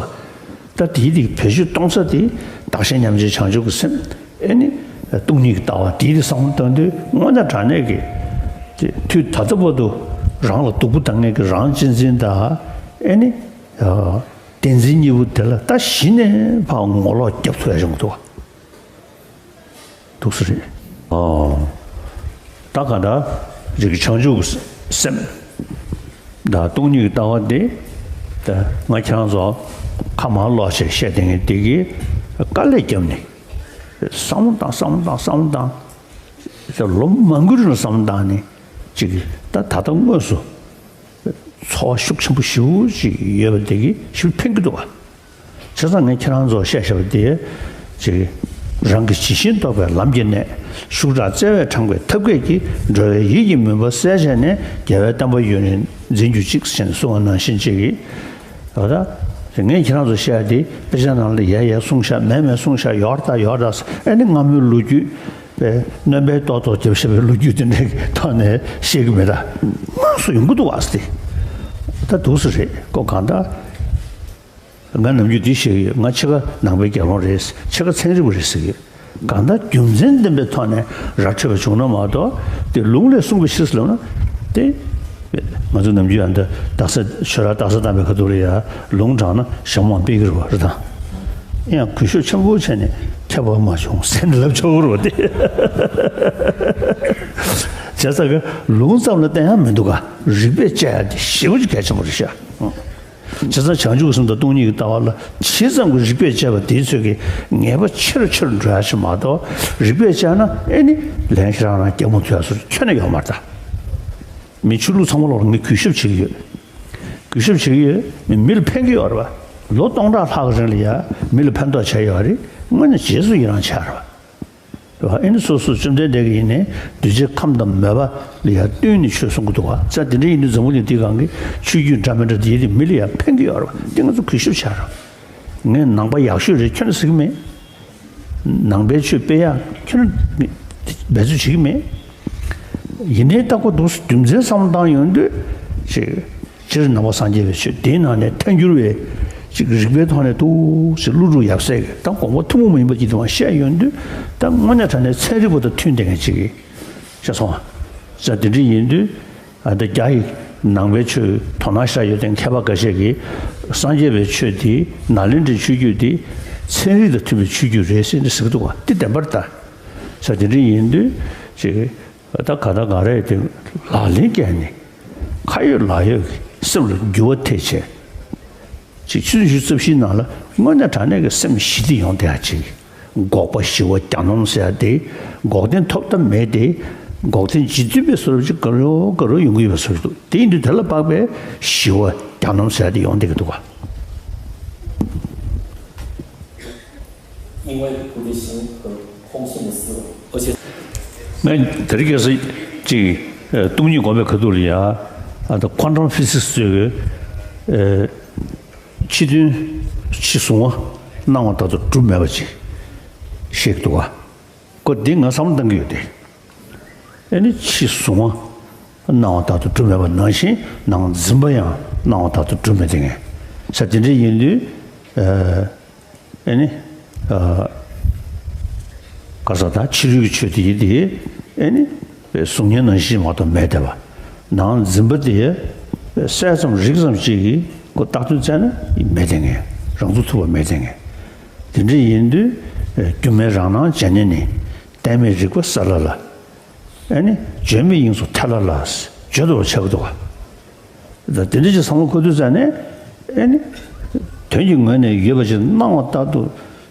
པ། ད་དེའི་དེ་བེད་སྤྱོད་གཏོང་ས་དེ་བདག་གཞན་མཉམ་བརྗེའི་བྱང་ཆུབ་ཀྱི་སེམས། ཨེ་ནི་སྟོང་ཉིད་ཀྱི་ལྟ་བ་དེའི་དེ་བསམ་བློ་བཏང་དུས་དངོས་གནས་དྲང་གནས་ཀྱི་དེ་དུས་ད་ལྟ་བར་དུ་རང་ལ་སྡུག་པོ་བཏང་མཁན་གྱི་རང་གཅེས་འཛིན་དང་ཨེ་ནི། བདེན་འཛིན་གཉིས་པོ་དེ་ལ་ད་གཞི་ནས་ཕར་ངོ་ལོག་རྒྱབ་ཐུབ་ཡ་བྱུང་འདུག་བ། འདུག་སེ་རེད། ཨོ། ད་ག་ད་རིགས་བྱང་ཆུབ་སེམས་ད་སྟོང་ཉིད་ཀྱི་ལྟ་བ་འདི་ད་ང་ཁྱེད་རང་ཚོ་ཁ་མང་ལོག་བྱས་བཤད་བསྡད་མཁན་འདི་གིས་དཀའ་ལས་བརྒྱབ་ནས་བསམ་བློ་བཏང་བསམ་བློ་བཏང་བསམ་བློ་བཏང་ལོ་མང་པོའི་རིང་ལ་བསམ་བློ་བཏང་ནས་ཅིག་ད་ད་ལྟ་དངོས་སུ། ཚོར་བ་ཤུགས་ཆེན་པོ་ཞེ་པོ་ཅིག་ཡོད་པ་དེ་གིས་ཞེ་པོ་ཕན་གྱི་འདུག་བ། བྱས་ཙང་ངས་ཁྱེད་རང་ཚོར་བཤད་བཞག་པ་དེ་ཅིག་རང་གི་ཇི་བཞིན་རྟོགས་པའི་ལམ་གྱི་གནད། ཤུགས་དྲག་བརྩེ་བས་དྲངས་པའི་ཐབས་མཁས་ཀྱིས། འགྲོ་བའི་ཡིད་ཀྱི་མུན་པ་བསལ་བྱས་ནས། རྒྱལ་བའི་བསྟན་པ་ཡུན་རིང་འཛིན་གྱུར་ཅིག་ཅེས་གསུངས་པ་ནང་བཞིན་ཅིག་གིས་ད་ལྟ་ དེ་ངས་ཁྱེད་རང་ཚོ་བཤད་དེ་དཔེ་ཆ་ནང་ལ་ཡ་ཡ་གསུངས་ཤག་མེད་མེད་གསུངས་ཤག་ཡོད་རེད་ད་ཡོད་རེད་ད་ཟེར། ཨ་ནི་སྔ་མོའི་ལོ་རྒྱུས་པས་སྣོན་པའི་ཏོག་ཏོག་རྒྱབ་བཞག་པའི་ལོ་རྒྱུས་དེ་འདྲའི་ཐོག་ནས་བཤད་ཀྱི་མེད་ད། དངོས་སུ་ཡོང་གི་འདུག་བ་ཟེར་ཏེ། ད་འདུག་སེ་རེད་ཁོ་གང་ལྟར། ང་ནམ་རྒྱུན་འདི་བཤད་ཀྱི་ཡོད། ང་ཕྱེད་ཀ་ནང་པའི་དགེ་སློང་རེད། ཕྱེད་ཀ་ཚན་རིག་པ་རེད་ཟེར་གྱི་ཡོད། གང་ལྟར་རྒྱུ་མཚན་ལྡན་པའི་ཐོག་ནས་ར་འཕྲོད་པ་བྱུང་ན་མ་གཏོགས་དེ་ལུང་ལས་གསུངས་པའི་ཕྱིར་ཟེར་ལབ་ན་དེ། ང་ཚོ་ནམ་རྒྱུན་ཡང་འདི་རྡ་ས་ཆོས་ར་རྡ་ས་བཏང་པའི་ཁ་ཐུག་ལ་ཡ་ལུང་དྲངས་ན་ཞྭ་མོ་སྤེལ་གྱི་རེད་བ་རེད་དང་། ཡང་གུས་ཞབས་ཆེན་པོ་བྱས་ནས་ཁྱད་པར་མ་བྱུང་ཟེར་ནས་ལབ་ཆོག་གི་རེད་བ་དེ། བྱས་ཙང་གི་ལུང་ཙམ་ལ་བརྟེན་ཡ་མི་འདུག་ག་རིགས་པས་དཔྱད་ཡ་དེ་ཞེ་པོ་ཅིག་གལ་ཆེན་པོ་རེད་ཤག་བྱས་ཙང་བྱང་ཆུབ་སེམས་དང་སྟོང་ཉིད་ཀྱི་ལྟ་བ་ལ་ཇི་ཙམ་གྱི་རིགས་པས་དཔྱད་པ་དེའི་ཚོད་ཀྱིས་ངེས་པ་ཆེ་རུ་ཆེ་རུ་འགྲོ་ཡ་ཞིག་མ་གཏོགས། རིགས་པས་དཔྱད་ན་ཨེ་ནི་ལན་ཞིག་རང་རང་རྒྱབ་མོ་ཐུག་ཡ་སོགས་ཁྱོན་ནས་ཡོད་མ་རེད་ད། མི་ཆོས་ལུགས་ཚང་མ་ལོག་ལ་ངས་གུས་ཞབས་བྱེད་ཀྱི་ཡོད། གུས་ཞབས་བྱེད་ཀྱི་ཡོད། མི་མི་ལ་ཕན་གྱི་ཡོད་རེད་བ། ལོ་སྟོང་ཕྲག་ལྷག་གི་རིང་ལ་ཡ་མི་ལ་ཕན་ཐོགས་བྱས་ཡོད་རེད། དངོས་གནས་རྗེས་སུ་ཡི་རང་བྱས་རེད་བ། རེད་བ། ཨེ་ནི་སོ་སོ་བཅོམ་ལྡན་འདས་ཀྱིས་ཡིན་ནའི་འདུས་བྱས་ཁམས་དང་མོས་པ་ལ་ཡང་བསྟུན་ནས་ཆོས་གསུང་གི་འདུག་བ། ས་དེ་འདྲ་ཡིན་དུས་འཛམ་བུ་གླིང་འདིའི་སྒང་གི་ཆོས་བརྒྱུད་འདྲ་མི་འདྲ་དེ་ཡིན་དུས་མི་ལ་ཡང་ཕན་གྱི་ཡོད་རེད་བ། འདི་ང་ཚོ་གུས་ཞབས་བྱ་རེད། ངས་ནང་པ་ཡག་ཤོས་རེད་ཁྱོན་ནས་ཟེར་གྱི་མེད། ནང་པའི་ཆོས་སྤེལ་ཡག་ཁྱོན་ནས་འབད་རྩོལ་བྱེད་ཀྱི་མེད། ཡིན་ནའི་ལྟ་སྒོ་འདུག་རྒྱུ་མཚན་བསམ་བློ་བཏང་ཡོང་དུས་ཅིག་སྤྱིར་ནང་པ་སངས་རྒྱས་པའི་ཆོས་དེའི་ནང་ནས་ཐལ་འགྱུར་བའི་ཅིག་རིགས་པའི་ཐོག་ནས་འདུག་ཅིག་ཀླུ་སྒྲུབ་ཡབ་སྲས་ཀྱི་ད་དགོངས་པ་ཐུན་མོང་མ་ཡིན་པ་ཅིག་དེ་མ་བཤད་ཡོང་དུས་ད་དངོས་གནས་དྲང་གནས་ཚན་རིག་པ་དང་མཐུན་བསྡད་མཁན་ཅིག་གིས་བཤད་སོང་བ། ས་དེ་འདྲ་ཡིན་དུས་ཨ་ད་རྒྱ་ཡི་ནང་པའི་ཆོས་དོ་སྣང་ཤར་ཡོད་དེ་མཁས་པ་འགའ་ཤས་ཀྱིས་སངས་རྒྱས་པའི་ཆོས་དེ་ནཱ་ལེནྡྲའི་ཆོས་བརྒྱུད་དེ་ཚན་རིག་དང་མཐུན་པའི་ཆོས་བརྒྱུད་རེད་ཟེར་ནས་ཟེར་གྱི་འདུག་བ། དེ་བདེན་པ་རེད་ད། ས་དེ་འདྲ་ཡིན་དུས་ཅིག་ད་ག་ད་ག་རེ་དེ་ལག་ལེན་བཀལ་ནས་ཁ་ཡོད་ལག་ཡོད་ཀྱི་སེམས་ལ་འགྱུར་བ་ཐེབས་བྱས། ཅིག་ཆུ་ཚོད་ཉི་ཤུ་རྩ་བཞིའི་ནང་ལ་དངོས་གནས་དྲང་གནས་ཀྱི་སེམས་ཞི་བདེ་ཡོང་བསྡད་ཡ་ཅིག་འགོག་པ་ཞི་བ་གྱ་ནོམ་ཟེར་ཡ་དེ་འགོག་བདེན་ཐོབ་ཐབས་མེད་དེ། འགོག་བདེན་རྗེ་བཙུན་པའི་བཟོ་འདྲ་ཅིག་ག་རུ་ག་རུ་ཡོང་གི་ཡོད་པའི་བཟོ་འདྲ་འདུག་དེ་ཡིན་དུས་དེ་ལ་དཔག་པའི་ཞི་བ་གྱ་ནོམ་ཟེར་ཡ་དེ་ཡོང་བསྡད་ཀྱི་འདུག་ག 因为不离心和空性的思维，而且 ངས་དེ་རིང་ཁ་སང་ཅིག་ཨ་སྟོང་ཉིད་སྒོམ་པའི་ཁ་ཐུག་ལ་ཡ་ཨ་ད་ཁོ་ཊམ་ཕི་སིག་སི་ཟེར་བའི་ཨ་ཕྱི་དོན་ཕྱི་གཟུང་བ་སྣང་བ་ལྟར་དུ་གྲུབ་མེད་པ་ཅིག་བཤད་ཀྱི་འདུག་ག་ཁོ་འདི་ང་བསམ་བློ་བཏང་གི་ཡོད་དེ། ཨ་ནི་ཕྱི་གཟུང་བ་སྣང་བ་ལྟར་དུ་གྲུབ་མེད་པ་ནང་བཞིན་ནང་འཛིན་པ་ཡང་སྣང་བ་ལྟར་དུ་གྲུབ་མེད་དེ་ངས་ས་དེ་འདྲ་ཡིན་དུས་ཨ་ནི་ཨ་ག་ས་ད་ཕྱི་རོལ་གྱི་ཆོས་དེ་ཡིན་དེ་ཨ་ནི་གཟུང་བརྙན་ནང་བཞིན་མ་གཏོགས་མེད་བསྡད་པ། ནང་འཛིན་པ་དེ་གསལ་ཙམ་རིག་ཙམ་ཅིག་གིས་ཁོ་བཏགས་དོན་བཙལ་ན་མེད་དེ་ངས་རང་ཚུགས་ཐུབ་པ་མེད་དེ་ངས་དེ་འདྲ་ཡིན་དུས་སྒྱུ་མའི་རང་སྣང་བྱ་བ་ནི་གཏད་མེད་རིག་པ་གསལ་ལ་ལ། ཨ་ནི་བརྗོད་མེད་དབྱིངས་སུ་ཐལ་ལ་ལ། བརྗོད་འདོད་པ་ཆགས་ཀྱི་འདུག་ག་ད་དེ་འདྲ་ཅིག་བསམ་བློ་འཁོར་དུས་ཙ་ནས་ཨ་ནི་དོན་གྱི་ངོས་ནས་ཡོད་པ་ཅིག་སྣང་བ་ལྟར་དུ་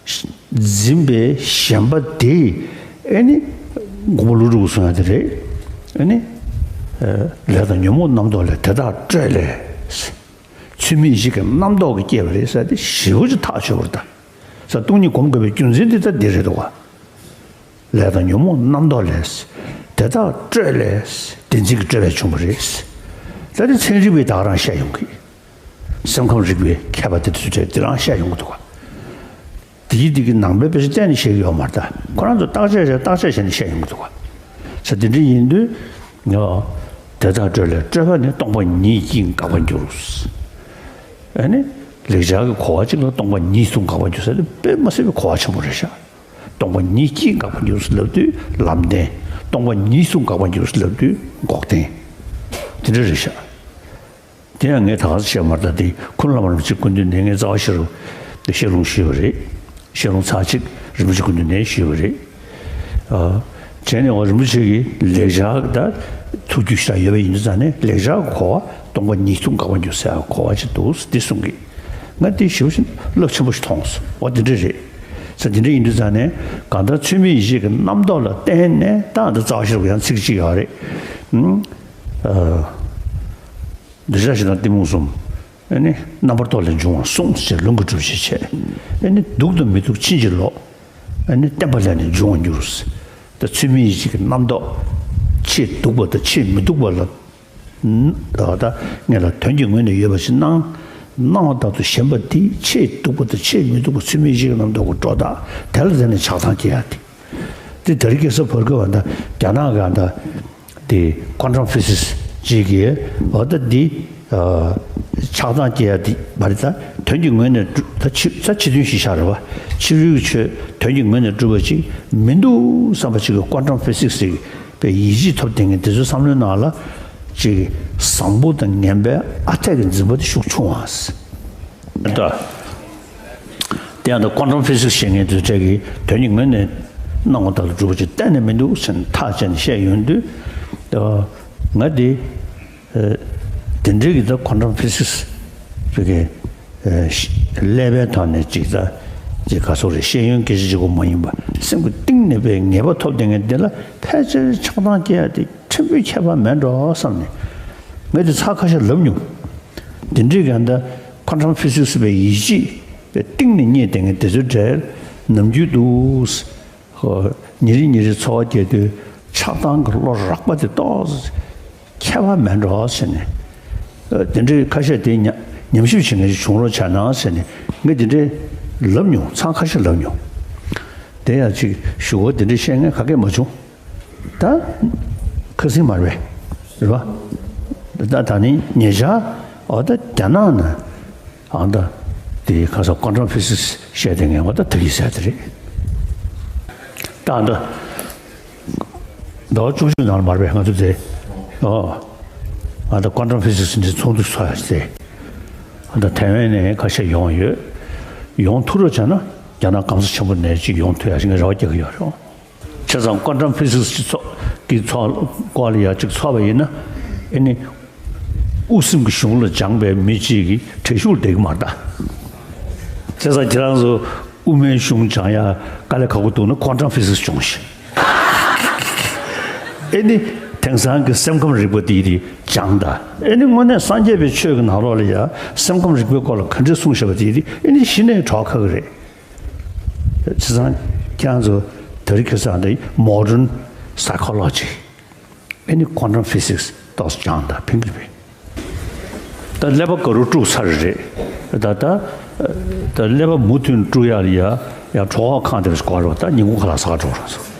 འཛིན་པའི་ཞེན་པ་དེ་ཨ་ནི་མགོན་པོ་ཀླུ་སྒྲུབ་ཀྱིས་གསུངས་ཡ་དེ་རེད། ཨ་ནི་ལས་དང་ཉོན་མོངས་རྣམ་རྟོག་ལས་དེ་དག་སྤྲོས་ལས། ཚུལ་མིན་ཡིད་བྱེད་ཀྱི་རྣམ་རྟོག་གིས་བསྐྱེད་པ་རེད་ཟེར་ཏེ་ཞེ་པོ་ཅིག་ཐག་ཆོད་པ་རེད་ད། ས་སྟོང་ཉིད་སྒོམ་དགོས་པའི་རྒྱུ་མཚན་འདི་ལྟ་འདི་རེད་འདུག་ག་ལས་དང་ཉོན་མོངས་རྣམ་རྟོག་ལས། དེ་དག་སྤྲོས་ལས། བདེན་འཛིན་གྱིས་སྤྲོས་པས་བྱུང་བ་རེད། ད་དེ་ཚན་རིག་པས་ད་ག་རང་བཤད་ཡོང་གི་སེམས་ཁམས་རིག་པའི་མཁས་པ་དེ་ཚོས་དེ་རང་བཤད་ཡོང་གི་འདུག་ག་དེའི་དེ་གི་ནང་པའི་དཔེ་ཆ་གཏན་ནས་བཤད་ཀྱི་ཡོད་མ་རེད་ད། ཁོ་རང་ཚོ་བརྟག་དཔྱད་བྱས་བརྟག་དཔྱད་བྱས་ནས་བཤད་ཡོང་གི་འདུག་ག་ས་དེ་འདྲ་ཡིན་དུས། ཡ། དེ་དག་སྤྲོས་ལས་སྤྲོས་པ་ནི་སྟོང་པ་ཉིད་ཀྱིས་འགག་པར་འགྱུར། ཨ་ནི། ལེགས་སྦྱར་གྱི་གོ་བ་གཅིག་ལ་སྟོང་པ་ཉིད་དུ་འགག་པར་འགྱུར་ཟེར་ཏེ་དཔེ་མ་སྲིད་པའི་གོ་བ་ཆེན་པོ་རེད་ཤག་སྟོང་པ་ཉིད་ཀྱིས་འགག་པར་འགྱུར་ལབ་དུས་ལམ་བདེན། སྟོང་པ་ཉིད་དུ་འགག་པར་འགྱུར་ལབ་དུས་འགོག་བདེན། དེ་འདྲ་རེད་ཤག་དེ་ཡང་ངས་ད་ག་ཚོད་བཤད་མ་རེད་ད། དེ་ཁུ་ནུ་བླ་མ་རིན་པོ་ཆེའི་སྐུ་མདུན་ནས་ངས་རྩ་བ་ཤེས་རབ་དེ་བཤད་ལུང་ཞུས་པ་རེད། བཤད་ལུང་ཚར་གཅིག་རིན་པོ་ཆེའི་སྐུ་མདུན་ནས་ཞུས་པ་རེད། ཨ། བྱས་ནས་འོ་རིན་པོ་ཆེ་གིས་ལེགས་སྦྱར་ད་ཐུགས་རྒྱུད་ཞེ་དྲག་ཡོད་པ་ཡིན་དུས་ཙང་ནས་ལེགས་སྦྱར་གྱི་གོ་བ་སྟོང་པ་ཉིད་དུ་འགག་པར་འགྱུར་ཟེར་ཡག་གོ་བ་ཅིག་འདུག་འདི་གསུང་གི། ང་འདི་ཞེ་པོ་ཅིག་རླབས་ཆེན་པོ་ཞིག་མཐོང་སོང་། འོ་འདི་འདྲ་རེད། ས་འདི་འདྲ་ཡིན་དུས་ཙང་ནས་གང་ལྟར་ཚུལ་མིན་ཡིད་བྱེད་ཀྱི་རྣམ་རྟོག་ལ་བརྟེན་ནས་ད་འདི་རྩ་བ་ཤེས་རབ་ཡང་ཚིག་གཅིག་ཡོད་རེད། ཨ། འདོད་ཆགས་ཞེ་སྡང་གཏི་མུག་གསུམ། ཨ་ནི་རྣམ་པར་རྟོག་ལས་འབྱུང་བ་གསུངས་ཞེས་ལུང་གིས་སྒྲུབ་བྱེད་བྱས། ཨ་ནི་སྡུག་དང་མི་སྡུག་ཕྱིན་ཅི་ལོག་ཨ་ནི་བརྟན་པ་ལས་ནི་འབྱུང་བར་འགྱུར། ད་ཚུལ་མིན་ཡིད་བྱེད་ཀྱི་རྣམ་རྟོག་ཆེས་སྡུག་པ་དང་ཆེས་མི་སྡུག་པ་ལ། ད་ད་ངེད་ལ་དོན་གྱི་ངོས་ནས་ཡོད་པ་ཞིག་སྣང་ སྣང་བ་ལྟར་དུ་ཞེན་པ་དེ་ཆེས་སྡུག་པ་དང་ཆེས་མི་སྡུག་པ་ཚུལ་མིན་ཞིག་ལམ་འགྲོ་དགོས་འགྲོ་ད། དེ་ལ་བརྟེན་ནས་ཆགས་སྡང་སྐྱེ་ཡ་དེ། དེ་དེ་རིང་ཁ་སང་བར་སྐབས་ད་རྒྱ་ནག་གི་ད་དེ་ཀོན་ཊམ་ཕི་སིག་སི་ཅིག་གིས་འོ་ད་འདི་ཆགས་སྡང་སྐྱེ་ཡ་དེ་མ་རེད། ད་དོན་གྱི་ངོས་ནས་ད་ཕྱི་ད་ཕྱི་དོན་ཞིག་ཤར་རེད་བ། ཕྱི་རོལ་གྱི་ཆོས་དོན་གྱི་ངོས་ནས་གྲུབ་པ་ཅིག་མི་འདུག་བསམ་པ་ཅིག་གི་ཀོན་ཊམ་ཕི་སིག་སི་ཟེར་བའི་ཡིད་ཆེས་ཐོབ་བསྡད་མཁན་དེ་ཚོའི་བསམ་བློའི་ནང་ལ་ཅིག་བཟང་པོ་དང་ངན་པའི་ཨ་འཐས་ཀྱི་འཛིན་པ་དེ་ཤུགས་ཆུང་བ། ད། དེ་ཡང་ད་ཀོན་ཊམ་ཕི་སིག་སི་ཤེས་མཁན་དེ་ཚོས་ཀྱིས་དོན་གྱི་ངོས་ནས་སྣང་བ་ལྟར་དུ་གྲུབ་པ་ཅིག་གཏན་ནས་མི་འདུག་ཟེར་ནས་ཐག་བཅད་ནས་བཤད་ཡོང་དུས། ད་ང་དེ་དེ་འདྲའི་གི་ད་ཀོན་ཊམ་ཕི་སིག་སི་བོད་ཀྱི་ཀླད་པའི་ཐོག་ནས་ཅིག་ད་ཅིག་ག་སོགས་རེད། ཤེས་ཡོན་སྐད་ཆ་གཅིག་པོ་མ་ཡིན་པ་སེམས་ཀྱི་གཏིང་ནས་པའི་ངེས་པ་ཐོབ་བསྡད་མཁན་དེ་ལ་ཕལ་ཆེར་ཆགས་སྡང་སྐྱེ་ཡ་དེ་ཕྲན་བུའི་ཁྱད་པར་མེད་འགྲོ་བསམ་ནས་ངས་དེ་ཚར་ཁ་ཤས་ལབ་མྱོང་། དེ་འདྲའི་ག་ད་ཀོན་ཊམ་ཕི་སིག་སི་བའི་ཡིད་ཆེས་པའི་གཏིང་ནས་རྙེད་བསྡད་མཁན་དེ་ཚོའི་གྲས་ནམ་རྒྱུན་དུ་ཉིན་རེ་ཉིན་རེ་འཚོ་བ་སྐྱེལ་དུས་ཆགས་སྡང་གི་བློ་རགས་པ་དེ་ཏོག་ཙམ་ཁྱད་པར་མེད་འགྲོ་ཟེར་ནས། དེ་འདྲའི་ཁ་ཤས་དེ་ཉ་ཉམས་ཞིབ་བྱེད་མཁན་ཞིག་བྱུང་རོགས་བྱས་ན་ཟེར་ནས་ངས་དེ་འདྲའི་ལབ་མྱོང་། ཚར་ཁ་ཤས་ལབ་མྱོང་། དེ་ཡང་ཅིག་ཞུ་བ་དེ་འདྲའི་བཤད་མཁན་ག་གེ་མ་བྱུང་། ད་ཁ་སང་མ་རེད་པས། རེད་པ། ད་ད་ནི་ཉེ་ཆར་འོ་ད་རྒྱ་ནག་ནས་ཨ་ད་དེ་ཁ་སང་ཀོན་ཊམ་ཕི་སིག་སི་བཤད་དེ་ངས་འོ་ད་ཐུགས་ཀྱི་ཟེར་དེ་རེད། ད་ཨ་ད་ཟླ་བ་བཅུ་གཅིག་ནང་ལ་མ་རེད་པས། ང་ཚོ་དེ་ཨོ་ཨ་ད་ཀོན་ཊམ་ཕི་སིག་སི་འདི་ཚོགས་འདུ་ཚོགས་ཡ་ཟེར། ཨ་ད་ཐའེ་ཝན་ནས་ཁ་ཤས་ཡོང་ཡོད། ཡོང་ཐུབ་རོགས་བྱས་ན་རྒྱ་ནག་སྐམ་ས་ཆེན་པོ་ནས་ཅིག་ཡོང་ཐུབ་ཡ་ཞིག་ངས་རེ་བ་རྒྱག་གི་ཡོད་རེད། བྱས་ཙང་ཀོན་ཊམ་ཕི་སིག་སི་ཚོགས་ཀྱི་ཚོགས་སྐོར་ལ་ཡ་གཅིག་ཚོགས་པ་ཡིན་ན་ཨེ་ནི་དབུ་སེམས་ཀྱི་གཞུང་ལ་སྦྱངས་པའི་མི་གཅིག་གིས་དྲག་ཤུགས་བསྡད་ཀྱི་མ་རེད་ད། བྱས་ཙང་ཁྱེད་རང་ཚོ་དབུ་མའི་གཞུང་སྦྱང་ཡ་དཀའ་ལས་ཁག་པོ་འདུག་ན་ཀོན་ཊམ་ཕི་སིག་སི་སྦྱོངས་ཤིག་ཨེ་ནི་དེང་སང་གི་སེམས་ཁམས་རིག་པ་དེ་དེ་སྦྱངས་ད། ཨེ་ནི་དངོས་གནས་སངས་རྒྱས་པའི་ཆོས་ཀྱི་ནང་ལོགས་ལ་ཡ་སེམས་ཁམས་རིག་པའི་སྐོར་ལ་ག་འདྲས་གསུངས་བཞག་པ་དེ་དེ་ཨེ་ནི་གཞི་ནས་གྲོགས་ཁག་གི་རེད། བྱས་ཙང་ཁྱེད་རང་ཚོ་དེ་རིང་ཁ་སང་འདི་མོ་ཌརན་སའི་ཁོ་ལོ་ཇི་ཨེ་ནི་ཀོན་ཊམ་ཕི་སིག་སི་ཏོག་ཙམ་སྦྱངས་དང་ཕན་གྱི་རེད། ད་ཀླད་པ་ག་རུ་དཀྲུགས་ཚར་རེད། ད་ད་ད་ཀླད་པ་མུ་མཐུད་དཀྲུགས་ཡ་ལ་ཡ་ཡ་གྲོད་ཁོག་ཁེངས་དེ་སྐོར་རོ། ད་ཉིན་གུང་ཁ་ལག་ཟ་ག་འགྲོ་རོགས་སོང་།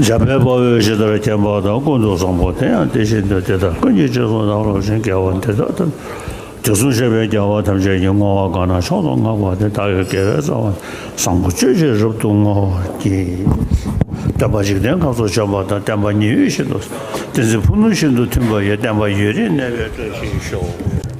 འཇམ་དཔལ་དཔའ་བོས་ཇི་ལྟར་མཁྱེན་པ་དང་། ཀུན་ཏུ་བཟང་པོ་དེ་ཡང་དེ་བཞིན་ཏེ། དེ་ལྟར་ཀུན་གྱི་རྗེས་སུ་བདག་སློབ་ཅིང་། དགེ་བ་འདི་དག་ཐམས་ཅད། དུས་གསུམ་གཤེགས་པའི་རྒྱལ་བ་ཐམས་ཅད་ཀྱིས། བསྔོ་བ་གང་ན་མཆོག་ཏུ་བསྔགས་པ་དེས། བདག་གི་དགེ་བའི་རྩ་བ་ནི། བཟང་པོ་སྤྱོད་ཕྱིར་རབ་ཏུ་བསྔོ་བར་བགྱི། སྟོན་པ་འཇིག་རྟེན་ཁམས་སུ་བྱོན་པ་དང་། བསྟན་པ་ཉི་འོད་བཞིན་དུ། བསྟན་འཛིན་ཕུ་ནུ་བཞིན་དུ་མཐུན་པ་ཡི། བསྟན་པ་ཡུན་རིང་གནས་པའི་བཀྲ་ཤིས་ཤོག།